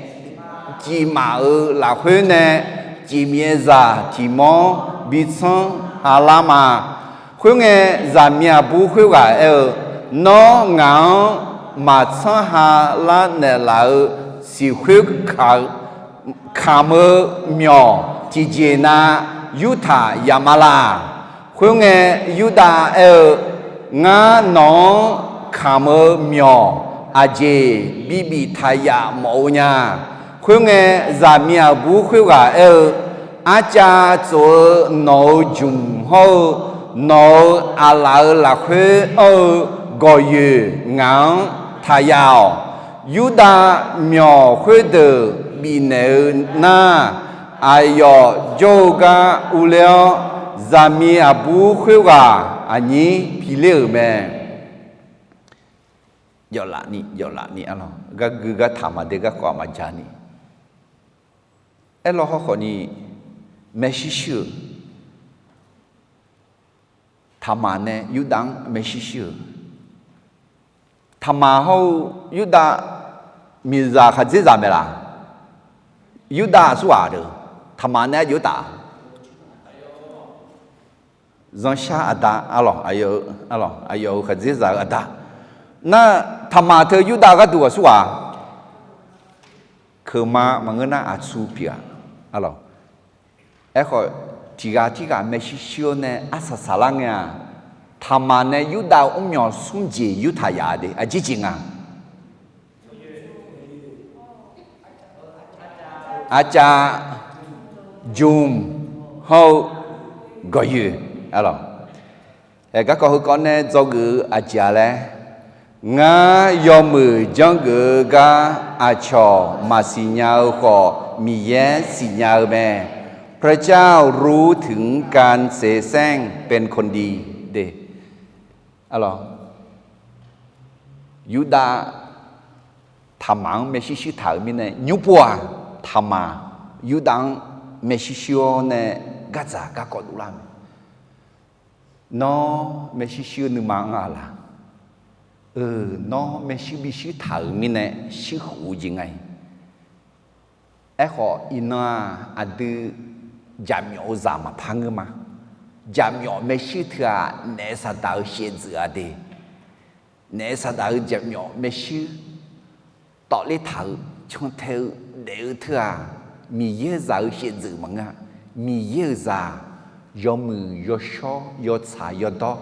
cifmaf-euq lafkhoer nae cifmyaef zaq tiq mawr bi tsanr ha lar ma. Khoerngae, zaqmiq aqbur khoerghaq aer-eu, Nawr ngaq-anr maqtsanr ha lar naeqlaf-eu siqkhoer kamq-eu myawq tiqjeq na yurtaq yaf ma laq? Khoerngae, Yurdav aer-eu, Ngar nawq-anr kamq-eu myawq aqjeq bibif taq yaf mawf-eu nya. Khoerngae, zaqmiq aqbur khoerghaq aer-eu, Arcav tsof-eu nawq-euq jmq hawr-eu nawq-euq aqlaf-euq lafkhoer anr-eu gawqyoeq ngaq-anr taq yaf-awq. Yurdav myawq khoerdeuq bifnaeq-eu nar, aqyawf jawr-eu gar urler-awr, zaqmiq aqbur khoerghaq aqnyir piler-euq mae. Yawflaf ni, yawflaf ni, arlawq, gargui gartaq maqde garkawv maqja ni, aerlawr hawrkhawf ni maershuir shuir-eu, Taqmaq nae Yurdav-anr maershuir shuir-eu, Taqmaq hawr-eu Yurdav miqzaq khaqdzerzaq mae laq? Yurdav aqsurghaq deuq, Taqmaq nae aqjox taf zanrshar aqda, arlawq, aqyawf-euq khaqdzerzaq-eu aqda. Nar, Taqmaq teu Yurdav gharduq aqsurghaq keuqma maqngeur nar aqtsu pyeuf-a, arlawq. Aerkhawf, tiqghaq tirghaq maershuir shuir-awr nae arsaq saqlar ngae-aq, Taqmaq nae Yurdav-eu mrmyawq smr jeq yurtaq yaf-a de, aqjeq jeq nga. Arcav, jmq, hawr-eu gawqyoeq, arlawq. Ae, garkawv heukawv nae dzawgeuf-eu aqjeq-a laer, Ngar yawmuiq janrgeuf-eu gar aqcawq maqsiq nya-eu khawf, Miqyaer siqnya-eu mae. พระเจ้ารู้ถึงการเสแสร้งเป็นคนดี de. Arlawq, Yurdav Taqmaq-anr maershuir shuir taq-euq mirnae, nymr pov-aq, Taqmaq Yurdav-anr maershuir shuir-awr nae gardzaq garkawv dovlar mae. Nawr maershuir shuir-eu nuima-anr-a laq? Euq, nawr maershuir bishuir taq-euq mirnae shuir khof-eu jeq nga-iq. Aerkhawf, iqnan-aq, aqdui jaqmyawf-eu zaq maqpar ngeur ma. Jaqmyawf maershuir teu-aq, naef saqdaq-eu shaevdzeuf-a de. Naef saqdaq-eu jaqmyawf maershuir tawvler taq-eu, cantae-eu, daef-eu teu-aq, Miqyaer-euq zaq-eu shaevdzeuf maqngeur-a. Miqyaer-euq zaq, yawmuiq yawshawr yawtsaq yawdawr,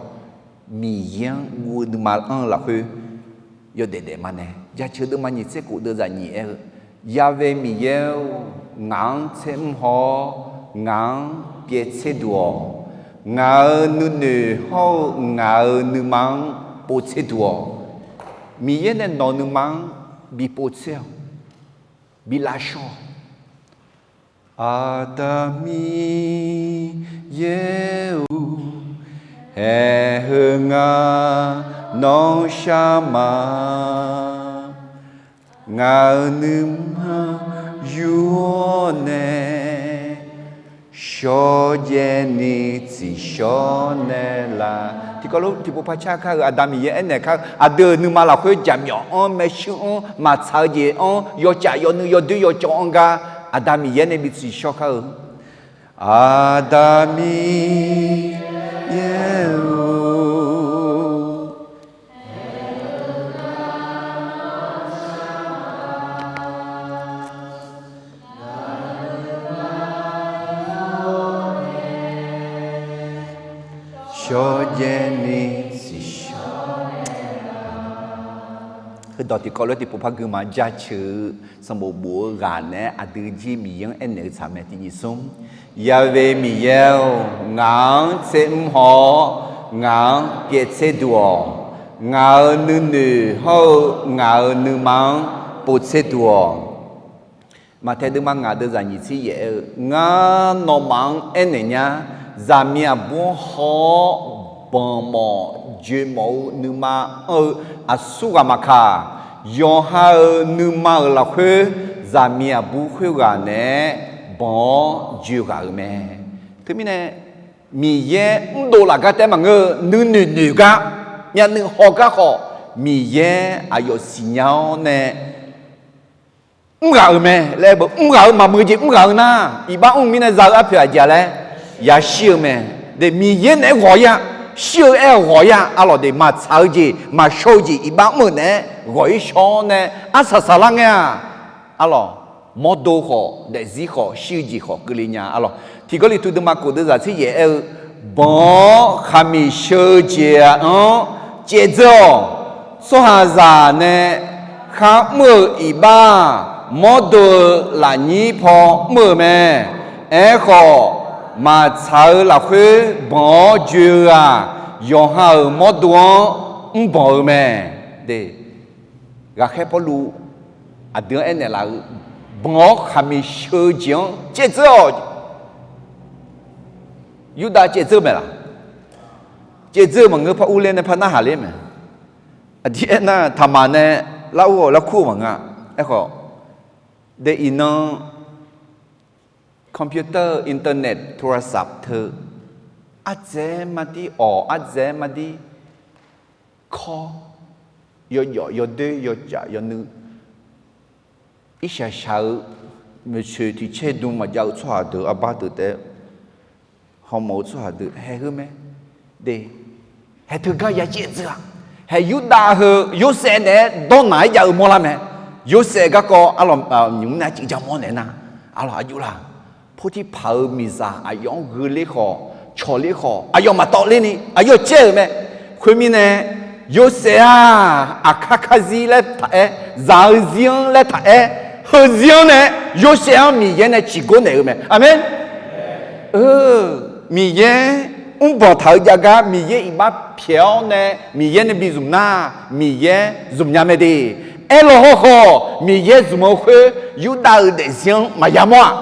Miqyaer-anr guv-eu nuima anr-eu lafkhoer yawdaef daef ma nae, Jaceuq deuvma nyiq tser khof deuvzaq nyiq aer-eu, Ya've Miqyaer-or, ngaq-anr tser mr haw-awr, ngaq-anr pyaev tser duq-awq. Ngaq-euq nuinoeq hawr-eu ngaq-euq nuima-anr pov tser duq-awq. Miqyaer nae nawq-eu nuima-anr bi pov tser-awq, bi lavshawr-awq. Aqda Miqyaer-or, haeq heu ngar nawr shar ma. Ngaq-euq nuima yur-awr nae, shawrjaev ni tsiqshawr nae la. Tiqkawv lof tiqpov par car kar-eu Aqda Miqyaer aernaeq kar-eu, aqdui-euq nuima lafkhoer jaqmyawf-anr, maershuir-anr, maqtsaq-eu jeq-anr, yawcaf yawnuiv yawdoer yawcawv-anr gar, Aqda Miqyaer nae bi tsiqshawr kar-eu. Aqda Miqyaer-or, shawrjaev ni tsiqshawr. Heudawq tiqkawv lof tiqpov par gui ma. Jaceuq-eu sanqbof bof-eu ghaq naeq-aer aqdui jir Miqyaer-anr aernaeq-eu tsaq mae. Tiq nyiq smr, Ya've Miqyaer-or, ngaq-anr tser mr haw-awr, ngaq-anr pyaev tser duq-awq. Ngaq-euq nuinoeq hawr-eu ngaq-euq nuima-anr pov tser duq-awq. Maqtaeq deuvma ngaq deuvzaq nyiq tser yaef aer-eu, Ngar nawmaf-anr aernaeq nya, zaqmiq aqbur-anr haw-awr, banq mawf joeq mawf-eu nuima anr-eu aqsur ghaq maqkaq, yawqha-euq nuima-euq lafkhoer zaqmiq aqbur khoerghaq naeq-aer banq-awr joeq ghaq-euq mae. Teumirnae, Miqyaer mrdov laf gar taef-aer maqngeur-eu, nuinoeq noeq gar, myavnuiv haw gar khawf, Miqyaer aqyawf siqnya-awr nae mrghaq-euq mae laer, mrghaq-eu maqmuiq jeq mrghaq-eu nar, iqbax mr-eu mirnae za-eu arpoeq aqjeq laer yashir-eu mae. De, Miqyaer naeq-aer ghawq-ir-a, shir-eu aer-awq ghawq-ir-a. Arlawq de, maqtsaq-eu jeq maqshawr-eu jeq iqbax mr-euq naeq-aer ghawq-ir shawr-awr nae arsaq saqlar ngae-aq, arlawq, mawrdo khawf, daefzir khawf, shir-eu jeq khawf keuvle nya. Arlawq, Tiq Gawrliqtu deuvma khof deuvzaq tser yaef aer-eu, Banq-awr khaqmiq sheu-eu jeq-anr caevdzeur-awq. Tsawrhaqzaq nae kharmr-euq iqbax-aq, mawrdo-eu lafnyir paw mr-euq mae. Aerkhawf, maqtsaq-eu lafkhoer banq-awr joe-eu-aq, yawqha-euq mawrdo-anr mrbanq-eu mae. De, ghaqkhaer Pawrluv aqdui-anr aernaeq laf-eu, Banq-awr khaqmiq sheu-eu jeq-anr caevdzeur-awq. Yurdav caevdzeur mae laq? Caevdzeur-eu maqngeur, par urler nae par narhaq ler mae. Aqdir aernar, taqmaq nae lar ur-awq, lar kur-eu maqngeur-a. Aerkhawf, de iqnan computer, internet, โทรศัพท์ teu, ardzaeq-aer mardir awq, ardzaeq-aer mardir kawr, yawjawf yawdoer yawcaf yawnuiv, irshaq shaq-eu maeqtsoeq tiq caer dm maqjav-eu tsawrhaq deuq, arbar deuq taef-aer hawmawf-eu tsawrhaq deuq haeq heu mae. De, haeq teugar ya caevdzeur-aq, haeq Yurdav heu Yorsaev naeq-aer dawrnaq-aer jav-eu mawrlar mae. Yorsaev garkawv arlawq, nymq mr nae arcuiv ja mawr naeq nar, arlawq, aqjox laq, Portirpaq-euq miqzaq aqyawf-anr gheu ler khawf, cawq ler khawf, aqyawf maqtawv lerni aqyawf caer-euq mae. Khoermirnae, Yorsaev-aq, aqkar karzir laer taq-aer, zaq-eu zir-anr laer taq-aer, heuzir-anr nae, Yorsaev-anr Miqyaer nae ciqgor naeq-eu mae. Aqmeq. Miqyaer mrbanq taq-eu jav gar Miqyaer iqbax pyaeq-awr nae Miqyaer nae bi zmq nar, Miqyaer zmq nya mae de. Aerlaw hawrkhawf, Miqyaer zmq-eu khoer Yurdav-euq daefzir-anr maqya mawr-aq.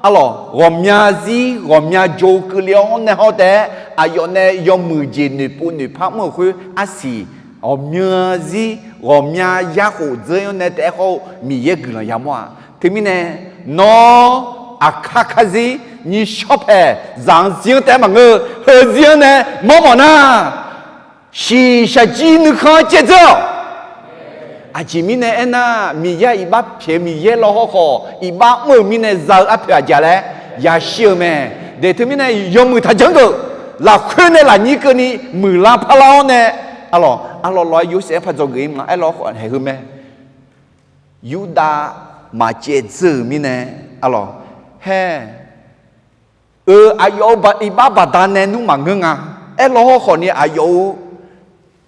Arlawq, ghawqmya zir ghawqmya jo keuvle-awr nae hawr taef-aer aqyawf nae yawmuiq jeq noeqpov noeqpar mr-euq khoer arsiq, ghawqmya zir ghawqmya yarkhof dzeur-anr nae taef-aer hawr-eu Miqyaer guiqlanq ya mawr-aq. Teumirnae, nawr aqkar karzir nyiq shawr paeq zaq-anr zir-anr taef-aer maqngeur-eu, heuzir-anr nae mawrmawf nar, shiqshaq jir nuikhanr-anr caevdzeur-awq. Aqjeq mirnae aernar, Miqyaer iqbax pyaeq-eu Miqyaer law hawrkhawf, iqbax mr-euq mirnae za-eu arpoeq aqjeq laer yashir-eu mae. De, teumirnae yawmuiq taqjanr geuf, lafkhoer nae lafnyir keuvni muiqlar parlar-awr nae, arlawq, arlawq lawq-aer Yorsaev-anr par dzawgeuf-ir ma. Aerlaw hawrkhawf haeq heu mae. Yurdav maqcaevdzeur-euq mirnae, arlawq, hae-eu aqyawf-euq iqbax baqdanae nmr maqngeur nga. Aerlaw hawrkhawf ni aqyawf-euq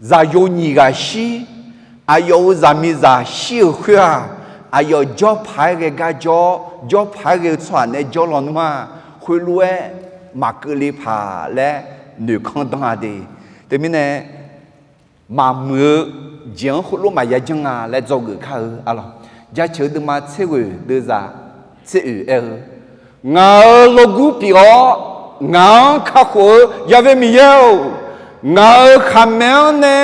zaqyo nyiq ghaq shir, aqyawf-euq zaqmiqzaq shir-euq khoer-aq, aqyawf jawrpaq-aer ghae gar jawr, jawrpaq-aer ghae-eu tsawrhaq nae jawr lawnmr-aq, khoerlof-aer maqkeuvle paq laer noeqkanr danr-a de. Teumirnae, maqmuiq-eu jeq-anr khoerlof maqya janr nga laer dzawgeuf kar-eu arlawq. Jaceuq-eu deuvma tser ghoeq deuvzaq tser oeq aer-eu, Ngaq-euq lawrgur pyeuf-awr, ngaq-anr kakhof-eu Yaqvae Miqyaer-or, ngaq-euq khaqmae-anr nae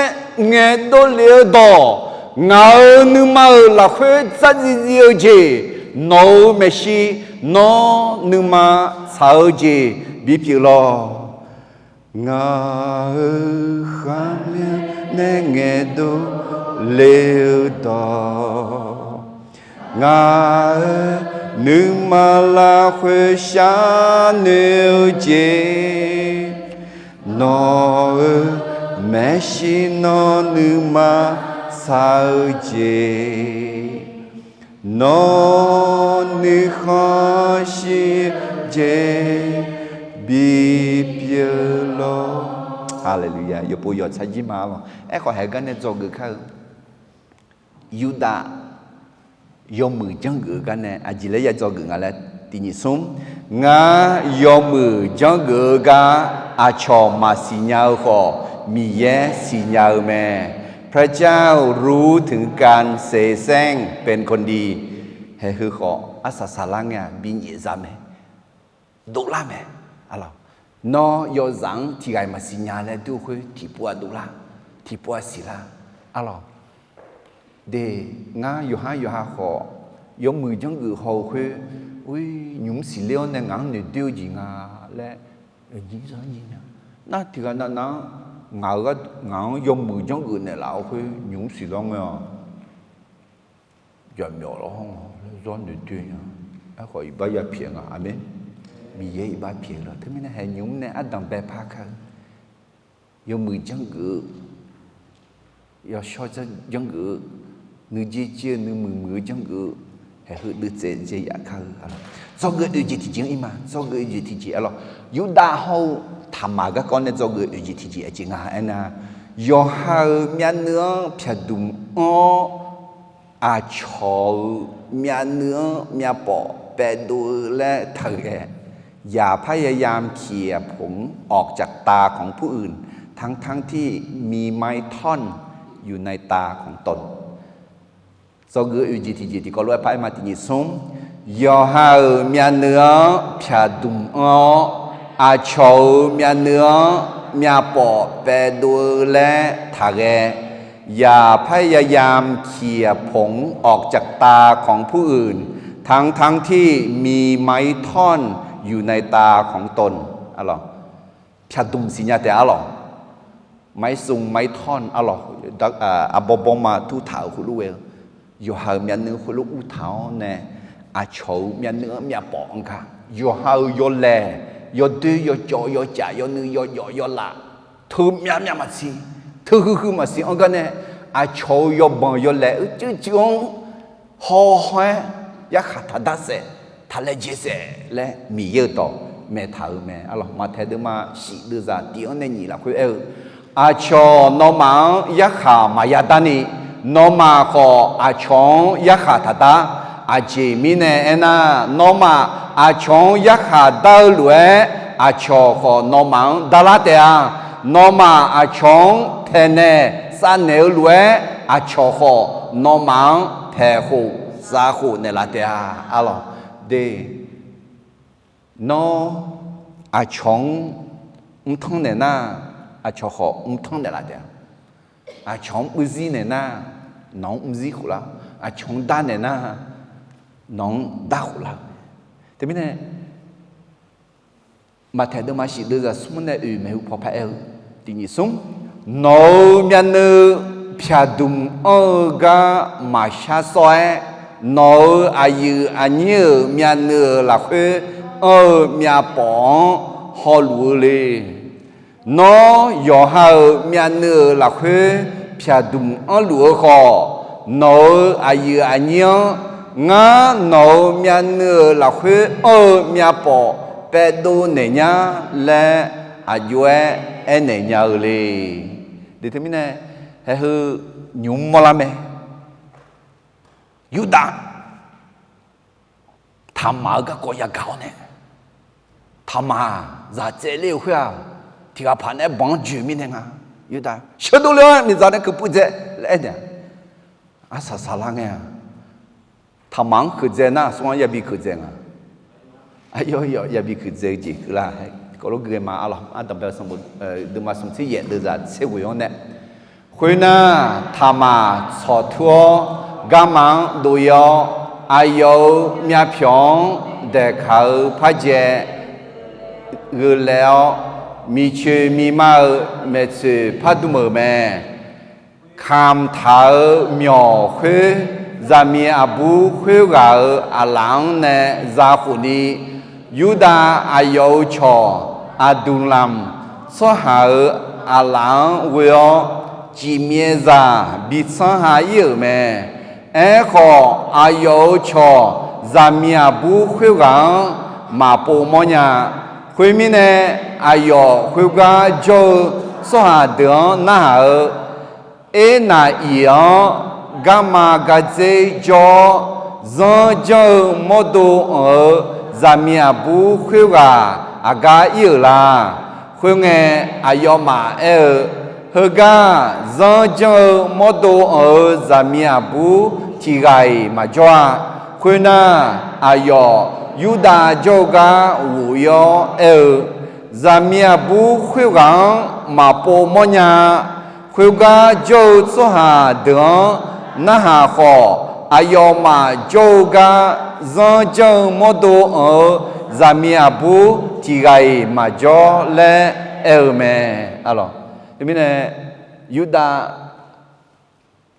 ngaeqdov lef-eu dawq, ngaq-euq nuima-euq lafkhoer dzardziv dziv-eu jeq, nawq-euq maeqshi, nawr nuima tsaq-eu jeq bipyeuf lawq. Ngaq-euq khaqmae nae ngaeqdov le-eu dawq, ngaq-euq nuima lafkhoer sharnoeq-eu jeq, nawq-euq maeqshi nawr nuima tsaq-eu jeq, nawr nuikhanr shir jeq bipyeuf lawq. Haleluya! Yawpov yawq tsarjir ma arlawq. Aerkhawf haegar nae dzawgeuf kar-eu Yurdav yawmuiq janrgeuf-eu gar nae aqjeq laer ya dzawgeuf nga laer tiq nyiq smr, Ngar yawmuiq janrgeuf-eu gar aqcawq maqsiq nya-eu khawf, Miqyaer siqnya-eu mae. พระเจ้ารู้ถึงการเสแสร้งเป็นคนดี Haeq heu khawf arsaq saqlar ngae-aq binyaef za mae. Dovlar mae. Arlawq, nawr yawzaq-anr tiqghaq-iq maqsiq nya laer dur-eu khoer tiqpov-aq dovlar, tiqpov-aq siqlar. Arlawq, de, ngar yawqhar yawqha khawf yawmuiq janrgeuf haw-eu khoer, nymq-mr siqler-awr nae ngaq-anr noeqdoer-eu jeq nga laer, nar tiqghaq navnav-anr ngaq-euq, ngaq-anr yawmuiq janrgeuf naeqlaf-eu khoer nymq-mr siqlar ngae-awq. Jaqmyawf lawr hawr nga laer zawr noeqdoer nya. Aerkhawf iqbax ya pyaeq nga. Aqmeq. Miqyaer iqbax pyaeq lawr. Teumirnae haeq nymq-mr nae ardanq baepar kar-eu yawmuiq janrgeuf-eu, yawshawr janrgeuf-eu, nuijeq jeq-eu nuimuiq muiq-eu janrgeuf-eu, haeq heu deuvtsaev dzae yaf kar-eu. Dzawgeuf oeq jeq tiqjeq-anr ir ma. Dzawgeuf oeq jeq tiqjeq arlawq. Yurdav hawr-eu taqmaq garkawv nae dzawgeuf oeq jeq tiqjeq aqjeq nga aernar, yawqha-euq myavnuiv-anr pyaqdmq anr-awr, aqcawq-euq myavnuiv-anr myavpawf paevdov-eu laer taqghae. อย่าพยายามเขี่ยผงออกจากตาของผู้อื่น ทั้งๆที่มีไม้ท่อนอยู่ในตาของตน Dzawgeuf oeq jeq tiqjeq tiqkawv lof-aer paraer ma. Tiq nyiq smr, yawqha-euq myavnuiv-anr pyaqdmq anr-awr, aqcawq-euq myavnuiv-anr myavpawf paevdov-eu laer taqghae. อย่าพยายามเขี่ยผงออกจากตาของผู้อื่น ทั้งๆที่มีไม้ท่อนอยู่ในตาของตน Arlawq, pyaqdmq siqnya taef-a arlawq. Maiqsmq maiqtawr arlawq, arbawr bawrma turtaq-euq khoerlof ghae-eu, yawqha-euq myavnuiv khoerlof urtaq-awr nae, aqcawq-euq myavnuiv-anr myavpawf anr gar, yawqha-euq yawlaeq, yawdoer yawcawv yawcaf yawnuiv yawjawf yawlaf, teu myavmyav maqsiq, teu huiqhuiq maqsiq anr gar nae, aqcawq-euq yawbanq yawlaeq-eu cuivcuiv-anr hawhaw-aer yarkhaq taqdar saef, taqlaejae saef laer Miqyaer-euq dawq maeqtaq-euq mae. Arlawq, Maqtaeq deuvma shif deuvzaq tiq-anr nae nyiq lafkhoer aer-eu, aqcawq nawmaf-anr yarkhaq maqya darni, nawmaf khawf aqcawq-anr yarkhaq taqdar. Aqjeq mirnae aernar, nawmaf aqcawq-anr yarkhaq dar-eu lof-aer, aqcawq khawf nawmaf-anr darlar taef-a. Nawmaf aqcawq-anr taeqnaeq savnaeq-eu lof-aer, aqcawq khawf nawmaf-anr taeqkhof zavkhof naeqlaf taef-a. Arlawq, de, nawr aqcawq-anr mrtanr naeq nar, aqcawq khawf mrtanr naeqlaf taef-a. Aqcawq-anr mrzir naeq nar, nawq-anr mrzir khof lar. Aqcawq-anr dar naeq nar, nawq-anr darkhof lar-eu. Teumirnae, Maqtaeq deuvma shif deuvzaq smr nae oeq maeqhu paw paraer-eu, tiq nyiq smr, nawq-euq myavnuiv pyaqdmq anr-eu gar maqshar sawr-aer, nawq-euq aqyuif aqnyir-euq myavnuiv-euq lafkhoer anr-eu myavpawf-anr hawluf-eu le. Nawr yawqha-euq myavnuiv-euq lafkhoer pyaqdmq anrluf-eu khawf, nawq-euq aqyuif aqnyir-anr Ngar nawq-euq myavnuiv-euq lafkhoer anr-eu myavpawf paevdov naeq nyar laer aqjox-aer aernaeq nya-eu le. Teumirnae, haeq heu nymq mr mawrlar mae. Yurdav Taqmaq-eu garkawv yagaq-awr nae, Taqmaq zaq tsaevler-euq khoer-aq, tiq ghaq paq naeq-aer banq-anr joeq mirnae nga. Yurdav sheuqdov le-awr miqdzaq nae keuq puiv dzae laer aernaeq-a. Arsaq saqlar ngae-a. Taqmaq-anr keuqdzae nar, aqsur-anr yabi keuqdzae nga. Aqyawf yabi keuqdzae-eu jeq keuvlar-a. Kawvlawr gui ghae ma, arlawq, ardanqbae-eu sanqbof, deuvma smq tser yaef deuvzaq tser ghoeq-anr nae, khoernar, Taqmaq tsawqtur-awr, garma-anr dov-ir-awr, aqyawf-euq myavpyawq-anr daeqkaq-eu par jae gheu laev-awr, miqcoeq miqma-euq maeqtsoeq par dm-euq mae. Kamq taq-euq myawq khoer, zaqmiq aqbur khoerghaq-euq aqlaf-anr nae za khofni, Yurdav aqyawf-euq cawq Aqduqlamq tsawrhaq-euq aqlaf-anr ghoe-awr, cifmyaevzaq bi tsanr ha-ir-euq mae. Aerkhawf, aqyawf-euq cawq zaqmiq aqbur khoerghaq-anr maqpov mawrnya. Khoermirnae, aqyawf khoergar jawr-eu tsawrhaq deuq-anr narhaq-eu, Ernaq iq-anr garma gardzer jawr-awr, zanr janr-eu mawrdo anq-eu zaqmiq aqbur khoerghaq aqgar ir-euq la? Khoerngae, aqyawfmaf aer-eu, Heugar zanr janr-eu mawrdo anq-eu zaqmiq aqbur tiq ghaq-iq maqjawr-a. Khoernar, aqyawf Yurdav jawr-eu gar ghof-ir-awr aer-eu, Zaqmiq aqbur khoerghaq-anr maqpov mawrnya. Khoergar jawr-eu tsawrhaq deuq-anr narhaq khawf, aqyawfmaf jawr-eu gar zanr janr-eu mawrdo anq-eu zaqmiq aqbur tiq ghaq-iq maqjawr laer aer-eu mae. Teumirnae, Yurdav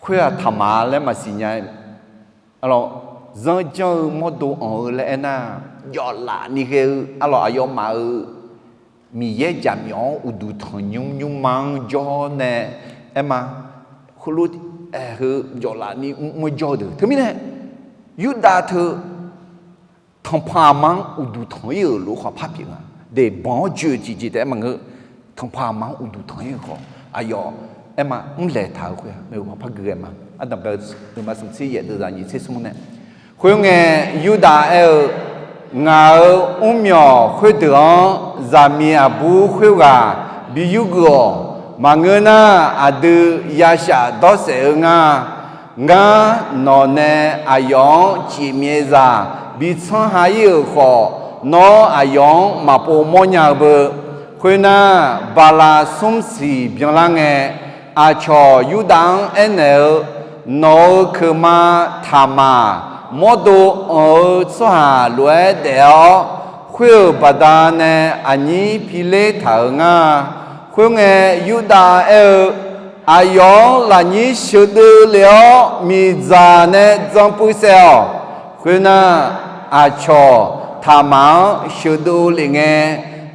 khoer-aq Taqmaq laer maqsiq nya. Arlawq, zanr janr-eu mawrdo anq-eu laer aernar, jawflaf ni ghae-eu arlawq aqyawfmaf-euq Miqyaer jaqmyawf-anr uqduq tanqnymr nymrma-anr jawr nae aer ma. Heulof-aer heu jawflaf ni mr-anr jawr-eu deuq teumirnae, Yurdav teu tanqpanq aqma-anr uqduq tanq-ir-euq lof-aer khawf par pyeuf nga. Deq banq-awr joe-eu tiqjeq taef-aer maqngeur. Tanqpanq aqma-anr uqduq tanq-ir-euq khawf aqyawf aer ma, mrlaeq taq-euq khoer-aq maeqhu paw par gui ghae ma. Ardanqbae-eu nuima smq tser yaef deuvzaq nyiq tser smr nae, khoerngae, Yurdav aer-eu, Ngaq-euq mrmyawq khoerdeuq-anr zaqmiq aqbur khoerghaq bi yurgeuf-awq. Maqngeur nar, aqdui yashaf dawrsaef-eu nga. Ngar nawq nae aqyawf-anr cifmyaevzaq bi tsanr ha-ir-euq khawf, nawr aqyawf-anr maqpov mawrnya-eu beu. Khoernar, bala smr siq byanlar ngae, aqcawq Yurdav-anr aernaeq-eu, Nawq-euq keuqma Taqmaq, mawrdo anq-eu tsawrhaq lof-aer daef-awr, khoer-euq baqda nae aqnyir piler taq-euq nga. Khoerngae, Yurdav aer-eu, Aqyawf-anr lafnyir sheuqdeuv lef-awr, miqdzaq nae dzan puiv saef-awq. Khoernar, aqcawq Taqmaq-anr sheuqdeuv lef ngae,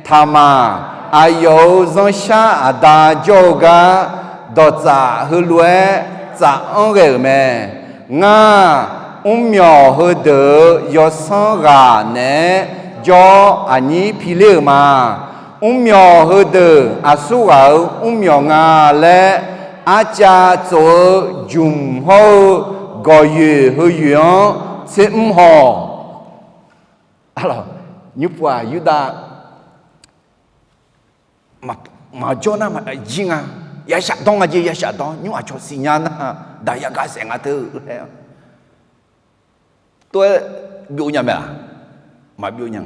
Taqmaq aqyawf-euq zanrshar aqda jawr-eu gar dawqtsaf heulof-aer tsaf-anr ghae-euq mae. Ngar, mrmyawq heudeuq-euq yawsanr ghaq naeq-aer jawr-awr aqnyir piler-euq ma. Mrmyawq heudeuq aqsurghaq-euq mrmyawq nga laer, arcav tsof-eu jmq hawr-eu gawqyoeq heu yoeq-anr tsermr haw-awq. Nymrpov-aq Yurdav maqjawr nar jir nga. Yashaf dawr nga jeq, yashaf dawr nymr aqcawq siqnya nar, daq yagaq saef nga teu laer. Tov-aer byov nya mae-aq? Maqbyov nya.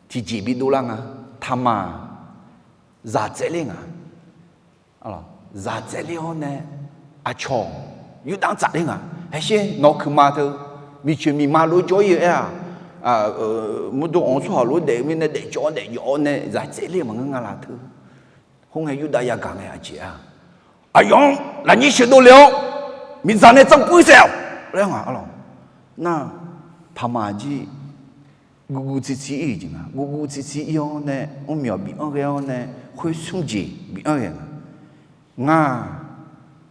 Tiqjeq bidov lar nga. Taqmaq zaq tsaevler nga. Zaq tsaevler-awr nae aqcawq Yurdav-anr tsafler nga. Haesher nawq-eu keuqma teu miqcoeq miqma lof-aer jawr-ir-eu aer-aq, mawrdo anq-eu tsawrhaq lof-aer daef-eu mirnae daefcawv-awr daefjawv-awr nae zaq tsaevler-eu maqngeur nga la teu. Khoerngae Yurdav yagaq ngae aqjeq-a, Aqyawf-anr lafnyir sheuqdov lef-awr, miqdzaq nae dzan puiv saef-awq laer nga. Arlawq, nar, Taqmaq jir guvguv tsiqtsiq ir-euq jeq nga. Guvguv tsiqtsiq ir-awr nae mrmyawq bif-anr ghae-awr nae khoer smr jeq bif-anr ghae nga. Ngar,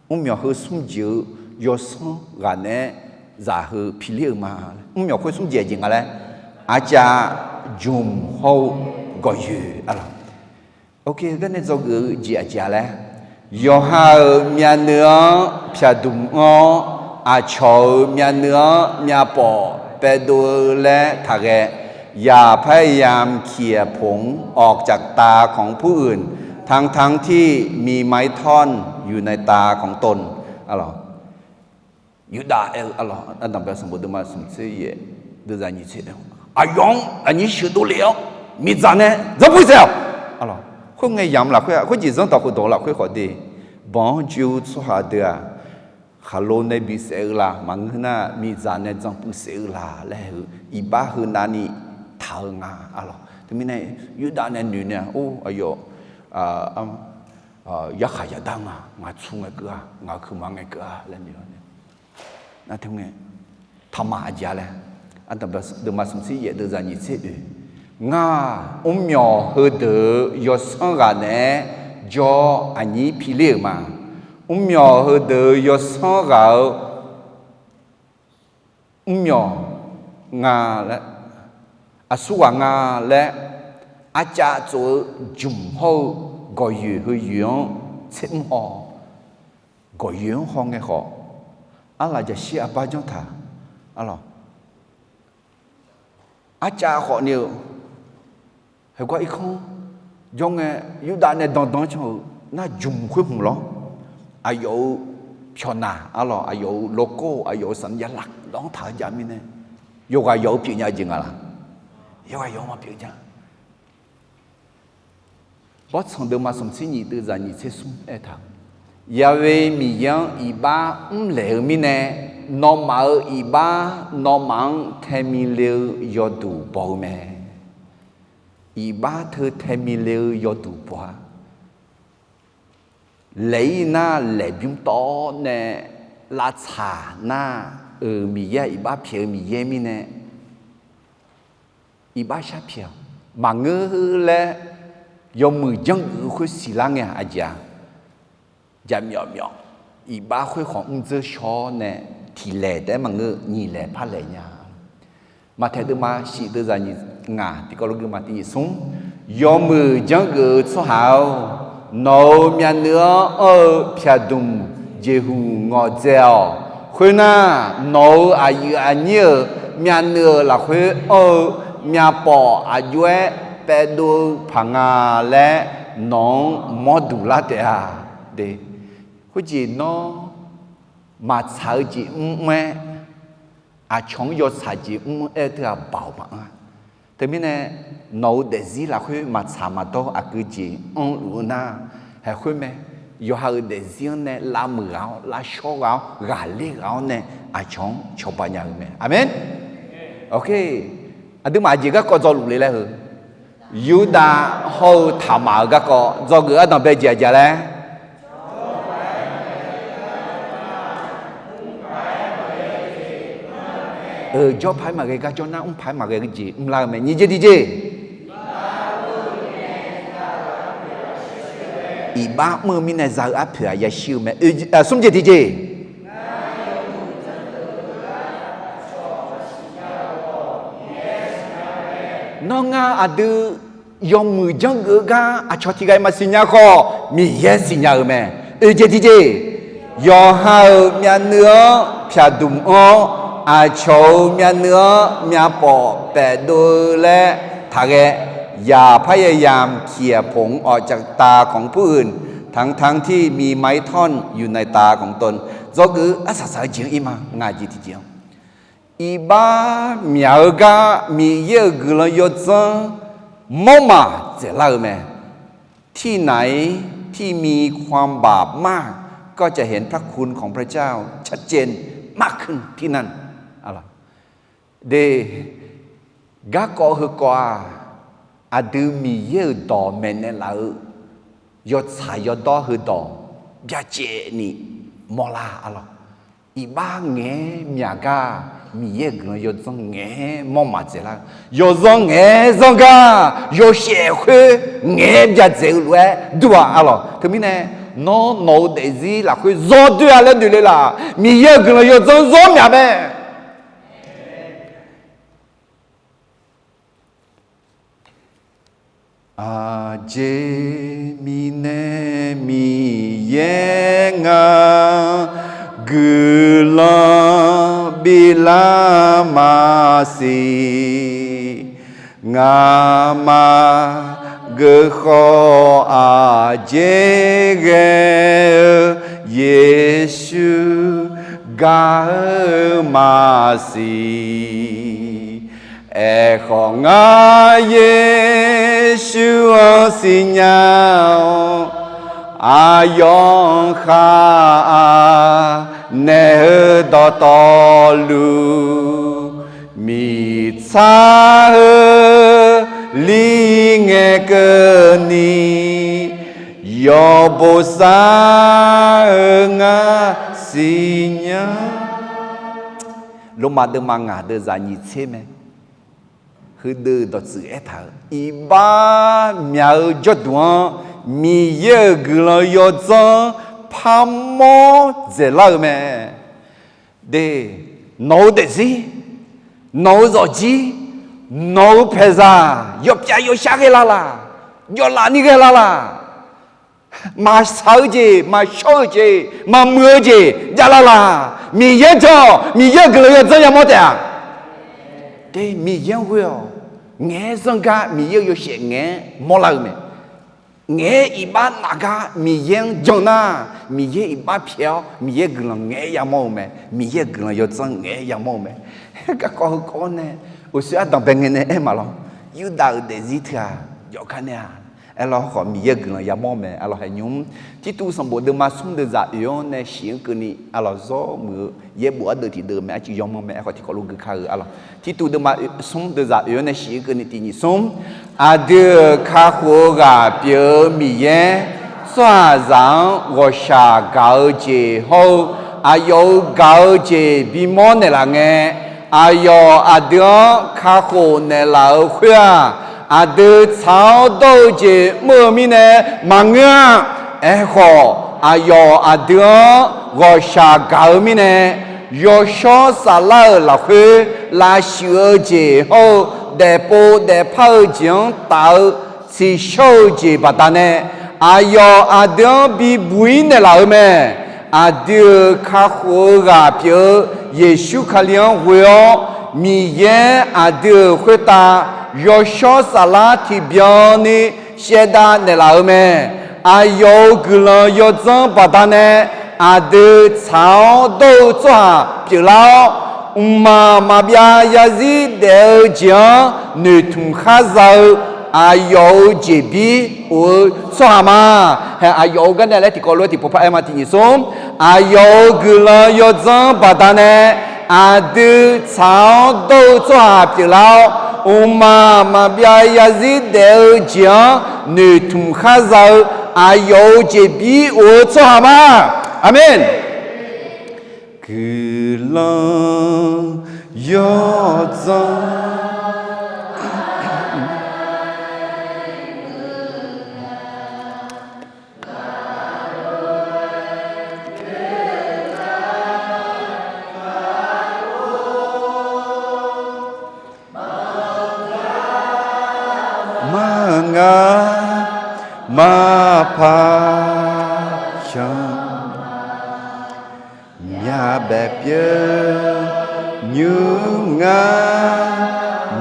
mrmyawq heu smr jeq-eu yawsanr ghaq naeq-aer zaq heu piler-euq ma. Mrmyawq khoer smr jeq aqjeq nga laer, aqcaf jmq hawr-eu gawqyoeq arlawq. Garnae dzawgeuf-eu jeq aqjeq-a laer, yawqha-euq myavnuiv-anr pyaqdmq-anr, aqcawq-euq myavnuiv-anr myavpawf paevdov-eu laer taqghae, อย่าพยายามเขี่ยผงออกจากตาของผู้อื่น ทั้งๆที่มีไม้ท่อนอยู่ในตาของตน arlawq. Yurdav aer-eu arlawq, ardanqbae sanqbof deuvma smq tser yaef deuvzaq nyiq tser aer-eu, aqyawf-anr aqnyir sheuqdov lef-awr miqdzaq nae dzanrpuiv saef-awq arlawq. Khoerngae yamq lafkhoer-aq, khoerjeq zanrdawq khofdawq lafkhoer khawf de, banq-anr joe-eu tsawrhaq deuq-aq, khaqlo nae bisaef-eu la maqngeur nar, miqdzaq nae dzanrpuiv saef-eu la laer-eu iqbax heu navni taq-eu nga arlawq. Teumirnae Yurdav nae noeq nae-aq, or, aqyawf yarkhaq yaqdar nga, ngaq tsu ngae keuv-a, ngaq-euq kuiqma ngae keuv-a laer noeq-awr nae, nar teu ngae, taqmaq aqjeq-a laer, ardanqbae deuvma smq tser yaef deuvzaq nyiq tser oe, ngar mrmyawq heudeuq-euq yawsanr ghaq naeq-aer jawr aqnyir piler-euq ma. Mrmyawq heudeuq-euq yawsanr ghaq-eu mrmyawq nga laer, aqsurghaq nga laer, arcav tsof-eu jmq hawr-eu gawqyoeq heu yoeq-anr tsermr haw, gawqyoeq-anr haw ngae khawf, arlaf jaqshir arbar janr taq, arlawq, arcav khawf ni-eu, heugar irkanr jawr ngae, Yurdav nae dandan-anr can-euq nar, jmq khoer hmq lawr, aqyawf-euq pyawqnaq arlawq, aqyawf-euq โลโก้, aqyawf-euq สัญลักษณ์ lawr-anr taq-eu jav mirnae, yawqghaq yawq-eu pyeuf nya jeq nga laq? Yawqghaq yawq-eu maqpyeuf nya. Bawrtsanq deuvma smq tser nyiq deuvzaq nyiq tser smr aertaq, Yahweh Miqyaer-anr iqbax mrlaeq-eu mirnae, nawmaf-euq iqbax nawmaf-anr taemile-eu yawduq baw-eu mae. Iqbax teu taemile-eu yawduq baw-a. Laeq-ir nar laeqbymr tawv nae lavtsaq nar-euq Miqyaer-aq, iqbax pyaeq-eu Miqyaer mirnae, iqbax shar pyaeq-awq. Maqngeur laer yawmuiq janrgeuf-eu khoer siqlar ngae-aq, aqjeq-a, jaqmyawf myawf, iqbax khoer khawf mrdzeur shawr nae tiqlaeq taef-aer maqngeur, nyiq laeq par laeq nya. Maqtaeq deuvma shif deuvzaq nyiq ngaq tiqkawv lof geuvma tiq nyiq smr, yawmuiq janrgeuf-eu tsawrhaq-or, nawq-euq myavnuiv-anr anr-eu pyaqdmq jeqhuq ngawqdzae-awq. Khoernar, nawq-euq aqyuif aqnyir-euq myavnuiv-euq lafkhoer anr-eu myavpawf aqjox-aer paevdov-eu paq nga laer nawq-anr mawr duq lar taef-a. De, khoerjeq nawr maqtsaq-eu jeq mr mr-aer, aqcawq-anr yawtsaq jeq mr mr-aer teu-aq baoq maqanr-a. Teumirnae, nawq-euq daefzir lafkhoer maqtsaq maqdawr aqgeu jeq anrluf-eu nar, haeq khoer mae. Yawqha-euq daefzir-anr nae lavmuiq ghaq-awr, lavshawr ghaq-awr, ghaqler ghaq-awr nae aqcawq-anr cawba nya-eu mae. Aqmeq. Aqduimaf aqjeq garkawv dzawluf le laer heu, Yurdav hawr-eu taqmaq-eu garkawv dzawgeuf ardanq bae jeq aqjeq laer, jawr paq-aer maqghae gar jawr nar, mr paq-aer maqghae jeq mrlar-eu mae. Nyiq jeq tiqjeq, iqbax mr-eu mirnae za-eu arpoeq-aq yashir-eu mae. Smr jeq tiqjeq, nawr ngar aqdui yawmuiq janrgeuf-eu gar aqcawq tiq ghaq-iq maqsiq nya khawf, Miqyaer siqnya-euq mae. Oeq jeq tiqjeq, yawqha-euq myavnuiv-anr pyaqdmq-anr, aqcawq-euq myavnuiv-anr myavpawf paefdov-eu laer taqghae, อย่าพยายามเขี่ยผงออกจากตาของผู้อื่น ทั้งๆที่มีไม้ท่อนอยู่ในตาของตน dzawgeuf-eu arsaq saq-eu jeq-anr ir ma. Ngaq jeq tiqjeq-anr, iqbax myaq-eu gar Miqyaer-euq guiqlanq yawdzanr mawrmaf dzaeqlar-eu mae. ที่ไหนที่มีความบาปมาก ก็จะเห็นพระคุณของพระเจ้าชัดเจนมากขึ้นที่นั่น De, garkawv heukawv-aq, aqdui Miqyaer-euq dawq maeqnaeq laf-eu yawtsaq yawdawr heudawq byacaevni mawrlar arlawq. Iqbax ngaeq-aer myaq gar Miqyaer-euq guiqlanq yawdzanr ngaeq-aer mawrmaf dzaeqlar-eu, yawzanr ngaeq-aer zanr gar yawshaef khoer ngaeq-aer byadzaeq-eu lof-aer dur-aq arlawq. Teumirnae, nawr nawq-eu daefzir lafkhoer zawr doer-a laer noeq le laf. Miqyaer-euq guiqlanq yawdzanr zawr myaq mae. Aqjeq mirnae Miqyaer ngaq guiqlanq biflar maqsiq. Ngamaf geuf khawf aqjeq ghae-eu Yeqsur gaq-eu maqsiq. Aerkhawf ngar Yeqsur-anr siqnya-awr, aqyawf-anr khar-aq naeq-eu dawqtawvluf, miqtsaq heu li ngaeqkeuvni, yawbo sar-eu ngar siqnya. Lormav deuvma ngaq deuq zaq nyiq tser mae. Heudeuq dawqtsuif aertaq-euq, iqbax myaq-eu jawrduq-anr Miqyaer-euq guiqlanq yawdzanr parmawr dzaeqlar-eu mae. De, nawq-eu daefzir, nawq-eu zawqjir, nawq-eu paeqzaq yawpyav yawshar ghae lar laq, jawvlaf ni ghae lar laq. Maqshaq-eu jeq, maqshawr-eu jeq, maqmuiq-eu jeq javlar laq. Miqyaer jawr-awq. Miqyaer-euq guiqlanq yawdzanr yamawr taef-a. De, Miqyaer-anr ghoe-awq. Ngaeq-aer zanr gar Miqyaer-euq yawshaef ngaeq-aer mawrlar-eu mae. Ngaeq-aer iqbax naf gar Miqyaer-anr jan nar, Miqyaer iqbax pyaeq-awr Miqyaer guiqlanq ngaeq-aer yamawr-eu mae. Miqyaer guiqlanq yawdzanr ngaeq-aer yamawr-eu mae. Garkawv heukawv-awr nae, uqshoe ardanqbae ngae nae aer maqlawr. Yurdav-euq daefzir teu-aq jawfkar nae-a. Aerlawr khawf Miqyaer-euq guiqlanq yamawr-eu mae. Arlawr haeqnymr, Tirtuv sanqbof deuvma smr deuvzaq oeq-anr nae shif-anr keuvni arlawr zawr muiq-eu yaerbof ardeuv tiqdeuv mae. Arcuiv yawmanr mae. Aerkhawf tiqkawv lof gui kar-eu arlawr. Tirtuv deuvma smr deuvzaq oeq-anr nae shif-anr keuvni tiq nyiq smr. Aqdui-euq kakhof-eu ghaq pyeuf-eu Miqyaer, tsawrhaqzaq-anr ghawqshaq gaq-eu jeq hawr-eu, aqyawf-euq gaq-eu jeq bimawr naeqlaf ngae, aqyawf aqdui-anr kakhof naeqlaf-euq khoer-aq, aqdui tsaq-awr dawr-eu jeq mr-eu mirnae maqngeur-a. Aerkhawf, aqyawf aqdui-anr ghawqshaq gaq-eu mirnae, yawshawr saflar-euq lafkhoer lavshuif-eu jeq hawr-eu, daefpov daefpar-eu jeq-anr taf-eu tsiqshawr-eu jeq baqdanae, aqyawf aqdui-anr bibuq-ir naeqlaf-eu mae. Aqdui-euq kakhof-eu ghaq pyeuf-eu Yeqsur Kali-anr ghoe-awr, Miqyaer aqdui-euq khoertav yawshawr saflar tiqbyan ni shaevdav naeqlaf-eu mae. Aqyawf-euq guiqlanq yawdzanr baqdanae, aqdui tsaq-awr dawr-eu tsawrhaq pyeuflar-awr, mqmaq maqbyav zarzir daef-eu jeq-anr noeqtmq khar za-eu aqyawf-euq jeqbir of-eu tsawrhaq ma. Hae, aqyawf-euq garnae laer tiqkawv lof-aer tiqpov par aer ma. Tiq nyiq smr, aqyawf-euq guiqlanq yawdzanr baqdanae, aqdui tsaq-awr dawr-eu tsawrhaq pyeuflar-awr, mqmaq maqbyav zarzir daef-eu jeq-anr noeqtmq khar za-eu aqyawf-euq jeqbir of-eu tsawrhaq ma. Aqmeq. Guiqlanq yawdzanr maqnga maqpar canq, myavbaef pyeuf nymr ngar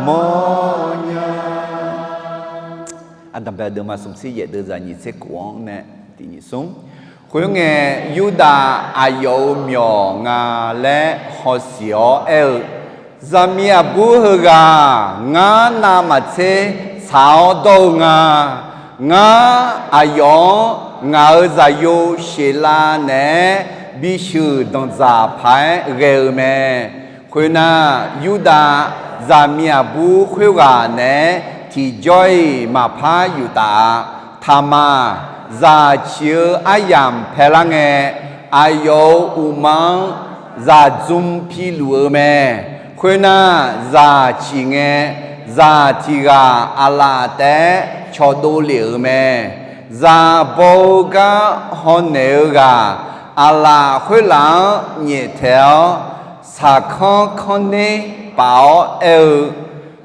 mawrnya. Ardanqbae deuvma smq tser yaef deuvzaq nyiq tser kof-anr nae tiq nyiq smr. Khoerngae, Yurdav aqyawf-euq myawq nga laer hawsiq-awr aer-eu, Zaqmiq aqbur heughaq ngar navmaqtser tsaq-awr dawr-eu nga. Ngar aqyawf-anr ngaq-euq zaqyo Sheqlav naeq-aer bisheuq danqdzaq paq-aer ghae-eu mae. Khoernar, Yurdav zaqmiq aqbur khoerghaq naeq-aer tiqjawr-iq maqpar yuftaf-a. Taqmaq zaq ciq-eu aryamq paelar ngae, aqyawf-euq uqma-anr zaqdzmr piluf-eu mae. Khoernar, zaq ciq ngae, zaq tiq ghaq aqlaf taef-aer cawqdov lef-euq mae. Zaq baw-eu gar hawnaeq-eu ghaq aqlaf khoerlaf-anr nyaeftaeq-awr, saqkanr kanr ner paf-awr aer-eu,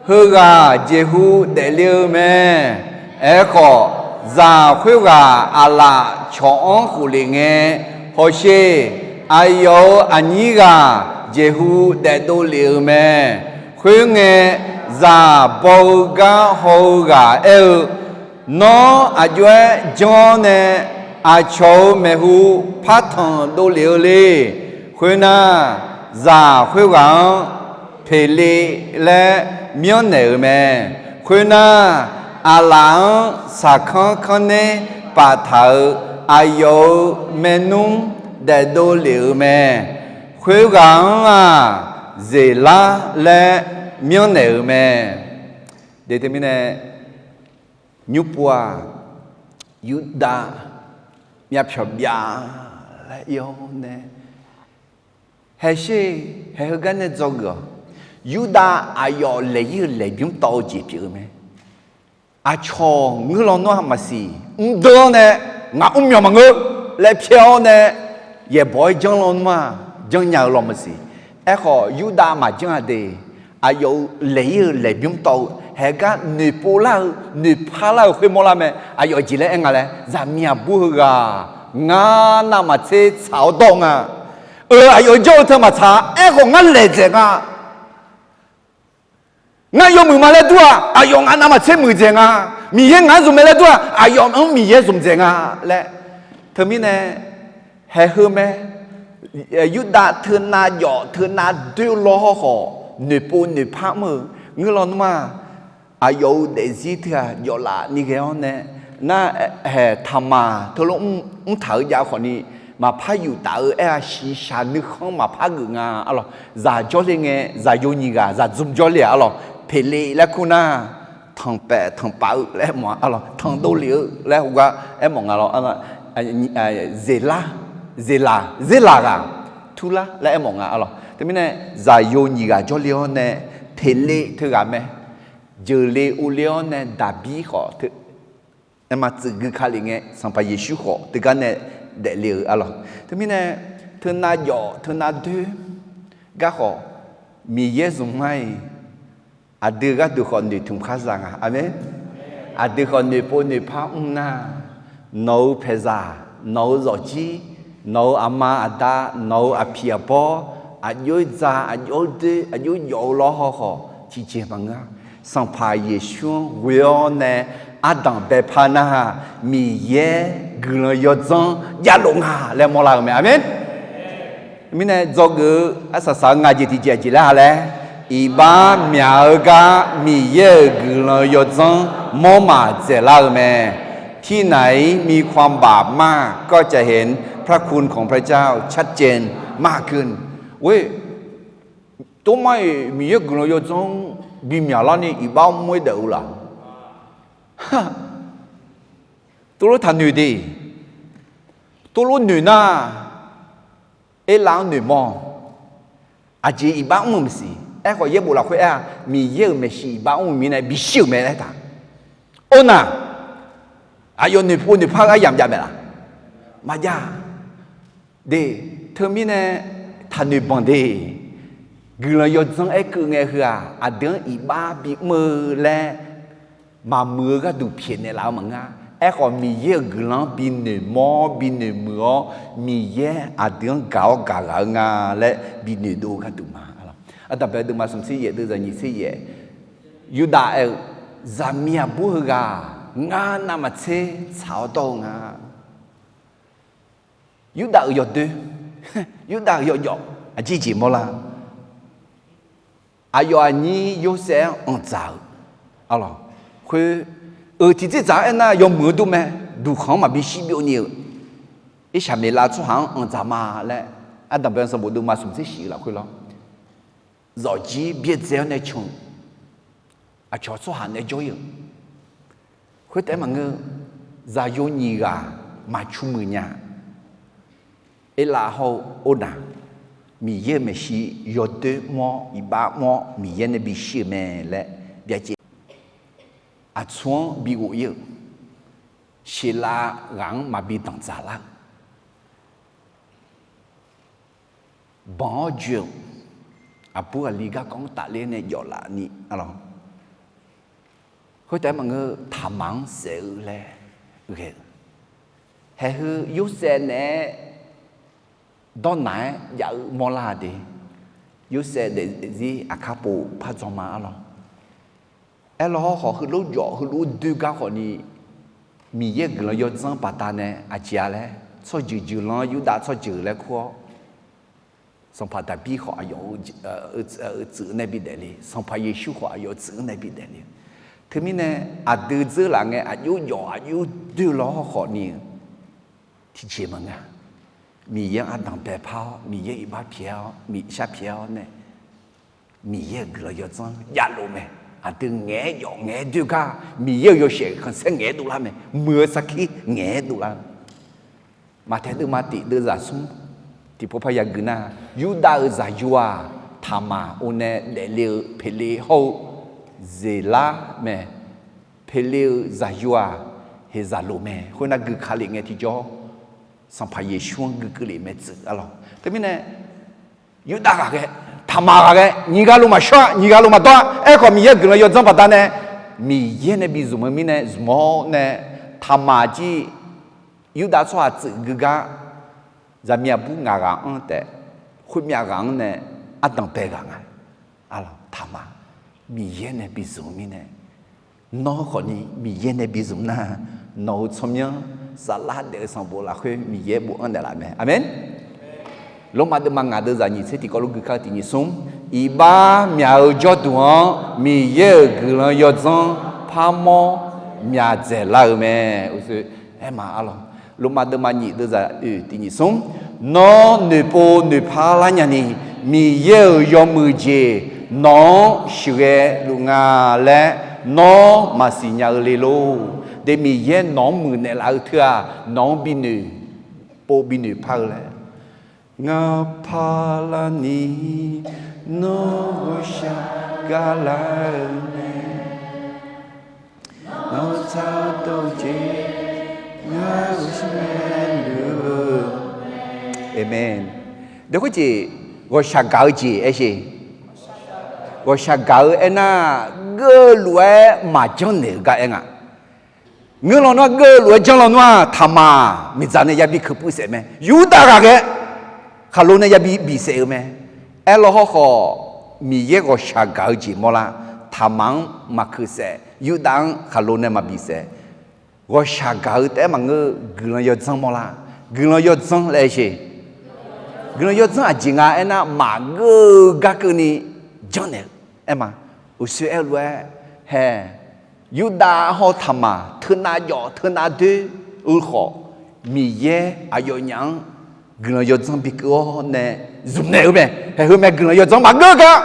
Heughaq jeqhu daefle-eu mae. Aerkhawf, zaq khoerghaq aqlaf cawq-anr khoflef ngae, hawsher, aqyawf-euq aqnyir ghaq jeqhu daefdov lef-euq mae. Khoerngae, zaq baw-eu gar haw-eu ghaq aer-eu, Nawr aqjox-aer janr-awr nae, aqcawq-euq maeqhu par tanq dovlef-eu le. Khoernar, zaq khoerghaq-anr Peqlev laer myanrnaeq-euq mae. Khoernar, aqlaf-anr saqkanr kanr ner paftaq-euq aqyawf-euq maernmr daefdov lef-euq mae. Khoerghaq-anr-aq, Zeqlar laer myanrnaeq-euq mae. Deq teumirnae, nymrpov-aq, Yurdav myavpyawq byav laer ir-awr nae, haeqsher, haeq heugar nae dzawgeuf-awq. Yurdav aqyawf laeq-ir-eu laeqbymr tawv-eu jeq pyeuf-eu mae. Aqcawq ngeur lawnmr-aq maqsiq, mrdeuv-awr nae, ngaq mrmyawq maqngeur laer pyaer-awr nae, yaeqbawq-aer janr lawnmr-aq, janrnya-eu law maqsiq. Aerkhawf, Yurdav maqjanr-a de. Aqyawf-euq laeq-ir-eu laeqbymr tawv-eu haeq gar noeqpov lar-eu, noeqpar lar-euq khoer mawrlar mae. Aqyawf jeq laer aer nga laer, zaqmiq aqbur heughaq ngar navmaqtser tsaq-awr dawr-eu nga. Eu, aqyawf jawr-eu teu maqtsaq-a. Aerkhawf, ngar laeq dzaeq nga. Ngar yawmuiq ma laer dur-aq, aqyawf ngaq navmaqtser muiqdzaeq nga. Miqyaer ngaq-anr zmq mae laer dur-aq, aqyawf-anr Miqyaer zmqdzaeq nga laer. Teumirnae, haeq heu mae. Yurdav teunav jawf teunav doer-eu lawr hawkhawf, noeqpov noeqpar mr-eu ngeur lawnmr-aq, aqyawf-euq daefzir teughaq jawf laf ni ghae-awr nae, nar, haeq Taqmaq teulof mr taq-eu jav khawfni, maqpar yuf taf-eu aer-a, shiqshaq nuikhanr maqpar geuf nga arlawq. Zaq jawrle ngae, zaqyo nyiq ghaq zaqdzmr jawrle-aq arlawq, Peqlev laer kur nar, tanqpaef tanqpav-eu laer aermawf-a arlawq, tanqdov lef-eu laer heugar aermawf nga lawr. Zeqlar, Zeqlaq, Zeqlaq ghaq, Turlar laer aermawf nga arlawq. Teumirnae, zaqyo nyiq ghaq jawrle-awr nae, Peqlev teughaq mae. Jeuqle ovle-awr nae Daqbir khawf teu, aerma tsuif gui ka lef ngae, Sanqpaq Yeqsur khawf teugar nae daefle-eu arlawq. Teumirnae, teunav jawf teunav doer garkhawf, Miqyaer zmq mar-iq, aqdui gharduq khawf noeqtmq khar za nga. Aqmeq. Aqdui khawf noeqpov noeqpar mr nar, nawq-euq paeqzaq, nawq-euq zawqjir, nawq-euq aqma aqda, nawq-euq aqpiq aqbawr, aqjox-aer dza, aqjox-aer doer, aqjox-aer jawf-eu lawr hawkhawf tiqjeq maqngeur-a. Sanqpaq Yeqsur-anr ghoe-awr nae ardanq baepar nar, Miqyaer guiqlanq yawdzanr javlof nga laer mawrlar-euq mae. Aqmeq. Mirnae dzawgeuf-eu arsaq saq-eu ngaq jeq tiqjeq aqjeq laer ha laer, iqbax myaq-eu gar Miqyaer-euq guiqlanq yawdzanr mawr maq dzaeqlar-eu mae. ที่ไหนมีความบาปมาก ก็จะเห็นพระคุณของพระเจ้าชัดเจนมากขึ้น Ghor-iq, Tormar-iq Miqyaer guiqlanq yawdzanr bi myaqlar ni iqbax mr-aer daef-eu laf. Tov lof taqnoeq de. Tov lof noeq nar, Erlav-anr noeqmawr. Aqjeq iqbax mr-euq maqsiq. Aerkhawf yaerbof lafkhoer aer-a, Miqyaer-euq maeqshi iqbax mr-eu mirnae bishir-euq mae laer taq. Ornaq, aqyawf noeqpov noeqpar-eu aryamq jav mae laf? Maqjav. De, teumirnae taqnoeq banq de. Guiqlanq yawdzanr aerkeuv ngae heu-aq, aqdui-anr iqbax bimr-eu laer maqmuiq-eu gharduq pyaeqnaeq laf-eu maqngeur. Aerkhawf, Miqyaer-euq guiqlanq-anr bi noeqmawr bi noeqmuiq-awr, Miqyaer aqdui-anr gaq-awr gaq ghaq-eu nga laer bi noeqdov-eu gharduq ma. Ardanqbae deuvma smq tser yaef deuv zaq nyiq tser yaef, Yurdav aer-eu, zaqmiq aqbur heughaq ngar navmaqtser tsaq-awr dawr-eu nga. Yurdav-euq yawdoer, Yurdav-euq yawjawf aqjeq jeq mawrlar. Aqyawf aqnyir Yorsaev-anr anqdzaq-euq, arlawq, khoer, euq tiqdzerdzaq-anr aernar yawmuiq-eu dur mae. Duqkhanq-anr maqbi shir byov ni-euq, Irsaqmeqlav tsawrhaq-anr anqdzaq ma laer, ardanqbae sanqbof deuvma smq tser shif-eu lafkhoer lawr, zawqjir byaerdzae-awr nae can-eu aqcawq tsawrhaq nae jawr-ir-euq. Khoertaef maqngeur, zaqyo nyiq ghaq maqcu muiq nya. Erlav hawr-eu Ornaq, Miqyaer-euq maeqshi yawdoer mr-awr iqbax mr-awr Miqyaer nae bishir-euq mae laer byacaev. Aqtsu-anr bighof-ir-euq, Seqlav ghaq-anr maqbi danqdzaq lar-eu, banq-awr joe-euq, aqbur aqli garkawv-anr tafler nae jawf laf ni, arlawq, Khoertaef maqngeur, Taqmaq-anr saef-eu laer ghae-eu, haeq heu Yorsaev naeq-aer dawrnaq-aer jav-eu mawrlar-a de. Yorsaev daefzir aqkar pov par dzawr ma arlawr. Aerlawr hawrkhawf heulof jawf heulof doer gar khawfni, Miqyaer-euq guiqlanq yawdzanr baqdanae aqjeq-a laer, tsawrjeuq jeuqlanr Yurdav tsawrjeuq laer kur-awr, sanqpaq Daqbir khawf aqyawf-eu tsuif-anr nae bidaef le, sanqpaq Yeqsur khawf aqyawf-eu tsuif-anr nae bidaef le. Teumirnae aqdui dzeurlaf ngae aqjox jawf aqjox doer lawr hawrkhawfni-eu tiqjeq maqngeur-a. Miqyaer-anr ardanq baepar-awr, Miqyaer iqbax pyaeq-awr, Miqyaer shar pyaeq-awr nae, Miqyaer-euq guiqlanq yawdzanr javlof mae. Aqdui ngaeq-aer jawf ngaeq-aer doer gar, Miqyaer-euq yawshaef khanqsaer ngaeq-aer dovlar mae. Muiq-eu sarkir ngaeq-aer dovlar-eu. Maqtaeq deuvma tiq deuvzaq smr tiqpov par yagui nar, Yurdav-euq zaqyo-aq, Taqmaq or nae daefle-eu Peqle hawr-eu Zeqlar mae. Peqle-eu zaqyo-aq, Heqzaqloq mae. Khoernar gui ka lef ngae tiqjawr, Sanqpaq Yeqsur-anr gui keuv lef mae tsuif arlawr. Teumirnae Yurdav ghaq ghae, Taqmaq ghaq ghae, nyiq ghaq lo maqshawr-a, nyiq ghaq lo maqdawr-a. Aerkhawf Miqyaer-euq guiqlanq yawdzanr baqdanae, Miqyaer nae bizmq-eu mirnae zmq-awr nae, Taqmaq jir Yurdav tsawrhaq tsuif gui gar, zaqmiq aqbur ngaq ghaq-anr taef, khoermyav ghaq-anr nae ardanq bae ghaq nga. Arlawr Taqmaq, Miqyaer nae bizmq-eu mirnae, nawr khawfni Miqyaer nae bizmq nar, nawq-euq tsawrmyanr saflar daef-eu sanqbof lafkhoer Miqyaer bofanr naeqlaf mae. Aqmeq. Lormav deuvma ngaq deuvzaq nyiq tser tiqkawv lof gui kar-eu tiq nyiq smr, iqbax myaq-eu jawrduq-anr Miqyaer-euq guiqlanq yawdzanr parmawr myaq dzaeqlar-eu mae. Uqshoe aerma arlawr. Lormav deuvma nyiq deuvzaq oeq tiq nyiq smr, nawr noeqpov noeqpar lar nyani, Miqyaer-euq yawmuiq jeq nawq-anr sheuqghae luf nga laer nawr maqsiq nya-eu le lor. De Miqyaer nawq-anr muiqnaeq laf-eu teu-aq, nawq-anr binoeq pov binoeq par-eu laer. Ngaq paq lar ni nawr ghawqshaq gaq lar-eu mae. Nawr tsardov jeq ngar-eu shaqmae luf-eu. Aqmeq. Dawq khoerjeq ghawqshaq gaq-eu jeq aer sheq. Ghawqshaq gaq-eu aernar, geuv-eu lof-aer maqjanr naeq-eu gar aer nga. Ngeur lawnmr-aq, geuv-eu lof-aer janr lawnmr-aq, Taqmaq miqdzaq nae yabi keuq puiv saef mae. Yurdav ghaq ghae, khaqlo nae yabi bif saef-eu mae. Aerlawr hawrkhawf, Miqyaer ghawqshaq gaq-eu jeq mawrlar. Taqmaq-anr maqkeuq saef, Yurdav-anr khaqlo nae maqbif saef. Ghawqshaq gaq-eu taef-aer maqngeur, guiqlanq yawdzanr mawrlar. Guiqlanq yawdzanr laer aer sheq. Guiqlanq yawdzanr aqjeq nga aernar, maqgeur-eu gar keuvni janrnaeq-eu aer ma. Uqshoe aer-eu lof-aer hae, Yurdav hawr-eu Taqmaq teunav jawf teunav doer-eu khawf, Miqyaer aqyawfnyaf-anr guiqlanq yawdzanr bikeuv-awr nae zmqnaeq-eu mae. Haeq heu mae, guiqlanq yawdzanr maqgeur-eu gar.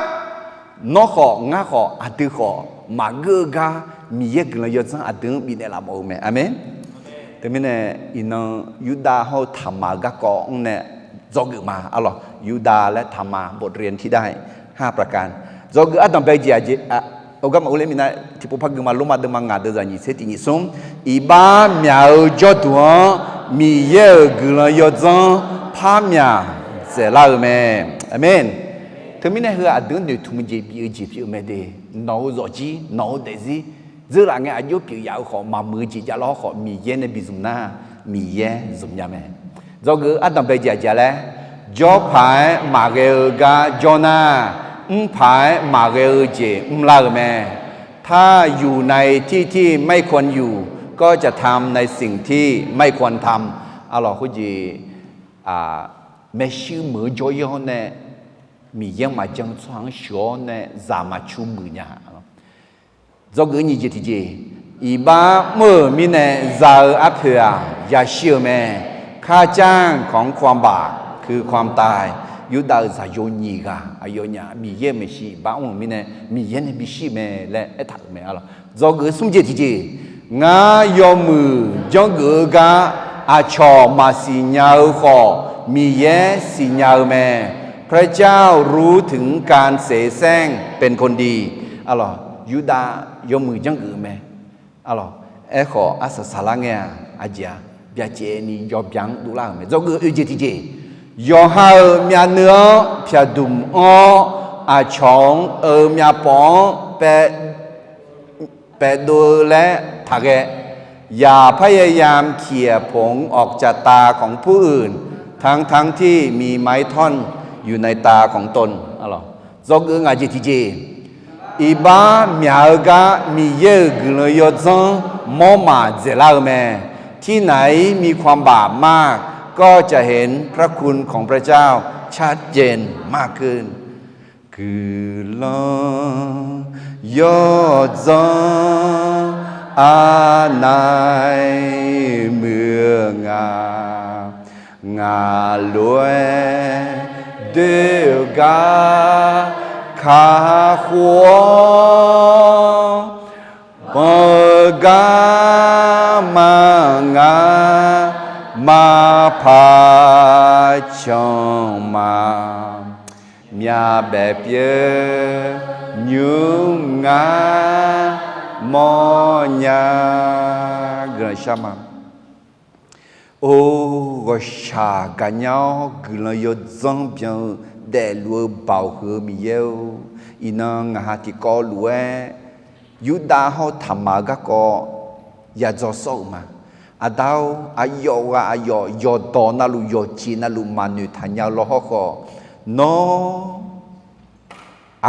Nawr khawf, ngar khawf, aqdui khawf, maqgeur-eu gar Miqyaer guiqlanq yawdzanr aqdui-anr bifnaeq laf mawf-eu mae. Aqmeq. Teumirnae iqnan Yurdav hawr-eu Taqmaq-euq garkawv-anr nae dzawgeuf ma arlawr. Yurdav laer Taqmaq บทเรียนที่ได้ห้าประการ dzawgeuf ardanqbae jeq aqjeq, aqgar maqur ler minav tiqpov par gui ma. Lormav deuvma ngaq deuvzaq nyiq tser tiq nyiq smr, iqbax myaq-eu jawrduq-anr Miqyaer-euq guiqlanq yawdzanr par myaq dzaeqlar-eu mae. Aqmeq. Teumirnae heu aqdui-anr noeqtmq-eu jeq bif-eu jeq pyeuf-eu mae de. Nawq-eu zawqjir, nawq-eu daefzir, dzeurlaf ngae aqjox pyeuf yaf-eu khawf, maqmuiq-eu jeq javlar hawrkhawf, Miqyaer nae bizmq nar, Miqyaer zmqnya mae. Dzawgeuf ardanqbae jeq aqjeq laer, jawr paq-aer maqghae-eu gar jawr nar, mr paq-aer maqghae-eu jeq mrlar-euq mae. ถ้าอยู่ในที่ที่ไม่ควรอยู่ ก็จะทำในสิ่งที่ไม่ควรทำ arlawq khoerjeq, maershuir meuq-eu jawr-ir-awr nae, Miqyaer-anr maqjan-eu tsawrhaq-anr sheuq-awr nae zaq maqcu muiq nya. Dzawgeuf nyiq jeq tiqjeq, iqbax mr-euq mirnae za-eu arpoeq-aq yashir-eu mae. ค่าจ้างของความบาปคือความตาย Yurdav-euq zaqyo nyiq ghaq aqyawfnyaf Miqyaer-euq maeqshi iqbax mr-euq mirnae Miqyaer nae bishir mae laer aertaq-euq mae arlawq. Dzawgeuf smr jeq tiqjeq, ngar yawmuiq janrgeuf-eu gar aqcawq maqsiq nya-eu khawf, Miqyaer siqnya-eu mae. พระเจ้ารู้ถึงการเสแสร้งเป็นคนดี arlawq. Yurdav yawmuiq janrgeuf-eu mae arlawq. Aerkhawf arsaq saqlar ngae-aq, aqjeq-aq, byacaevni yawbya-anr dovlar-euq mae. Dzawgeuf oeq jeq tiqjeq, yawqha-euq myavnuiv-anr pyaqdmq anr-awr, aqcawq-anr-eu myavpawf-anr paev แปะตัว laer taqghae. อย่าพยายามเขี่ยผงออกจากตาของผู้อื่น ทั้งๆที่มีไม้ท่อนอยู่ในตาของตน Dzawgeuf ngaq jeq tiqjeq, iqbax myaq-eu gar Miqyaer-euq guiqlanq yawdzanr mawrmaf dzaeqlar-eu mae. ที่ไหนมีความบาปมาก ก็จะเห็นพระคุณของพระเจ้าชัดเจนมากขึ้น Guiqlanq yawdzanr arnaeq muiq-eu nga. Ngaq lof-aer doer-eu gar kakhof-awr, banq-eu garma ngar maqpaq canq ma. Myavbaef pyeuf nymr ngar mawrnya. Guiqlanq shar ma. Or, ghawqshaq gaqnya-awr guiqlanq yawdzanr byan-eu daefluf-eu baoq huiq-eu Miqyaer-or, iqnan ngaq ha tiqkawv lof-aer Yurdav hawr-eu taqmaq-eu garkawv yadzaw sawr-euq ma. Aqda-or, aqyawf ghaq aqyawf yawqdawq navluf yawqjeq navluf maqnoeq taqnya-eu lawr hawrkhawf, nawr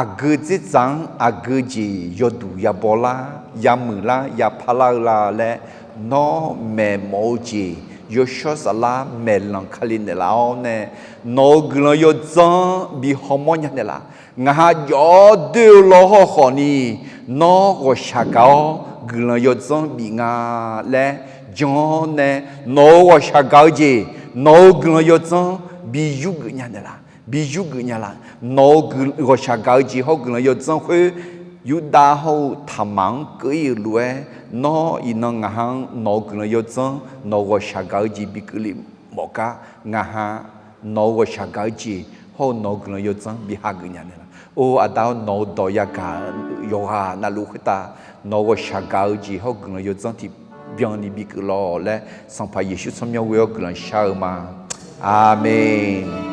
aqgeu dzerdzaq-anr aqgeu jeq yawduq yabaw lar, yamuiq lar, yapar lar-eu la laer, nawr maeqmawf-eu jeq yawshawr saflar maeqlanq Kali naeqlaf-awr nae, nawq-euq guiqlanq yawdzanr bi hawmawr nya naeqlaf. Ngaq ha jawr-awr doer-eu lawr hawrkhawf ni, nawr ghawqshaq gaq-awr guiqlanq yawdzanr bif nga laer jan-awr nae, nawq-euq ghawqshaq gaq-eu jeq, nawq-euq guiqlanq yawdzanr bi yurgeuf nya naeqlaf, bi yurgeuf nya laf. Nawq-euq ghawqshaq gaq-eu jeq hawr-eu guiqlanq yawdzanr khoer, Yurdav hawr-eu taqmaq-anr keuv-ir-euq lof-aer, nawr iqnan ngaq ha-anr nawq-euq guiqlanq yawdzanr, nawq-euq ghawqshaq gaq-eu jeq bi keuvle mawf gar, ngaq ha nawq-euq ghawqshaq gaq-eu jeq hawr-eu nawq-euq guiqlanq yawdzanr bi hageuf nya naeqlaf. Or, Aqda-or, nawq-euq dawq yagaq yawqghaq navluf khoertav, nawq-euq ghawqshaq gaq-eu jeq hawr-eu guiqlanq yawdzanr tiqbyan ni bi keuvlawq laer, Sanqpaq Yeqsur tsawrmyanr ghoe-awr guiqlanq shar-eu ma. Aqmeq.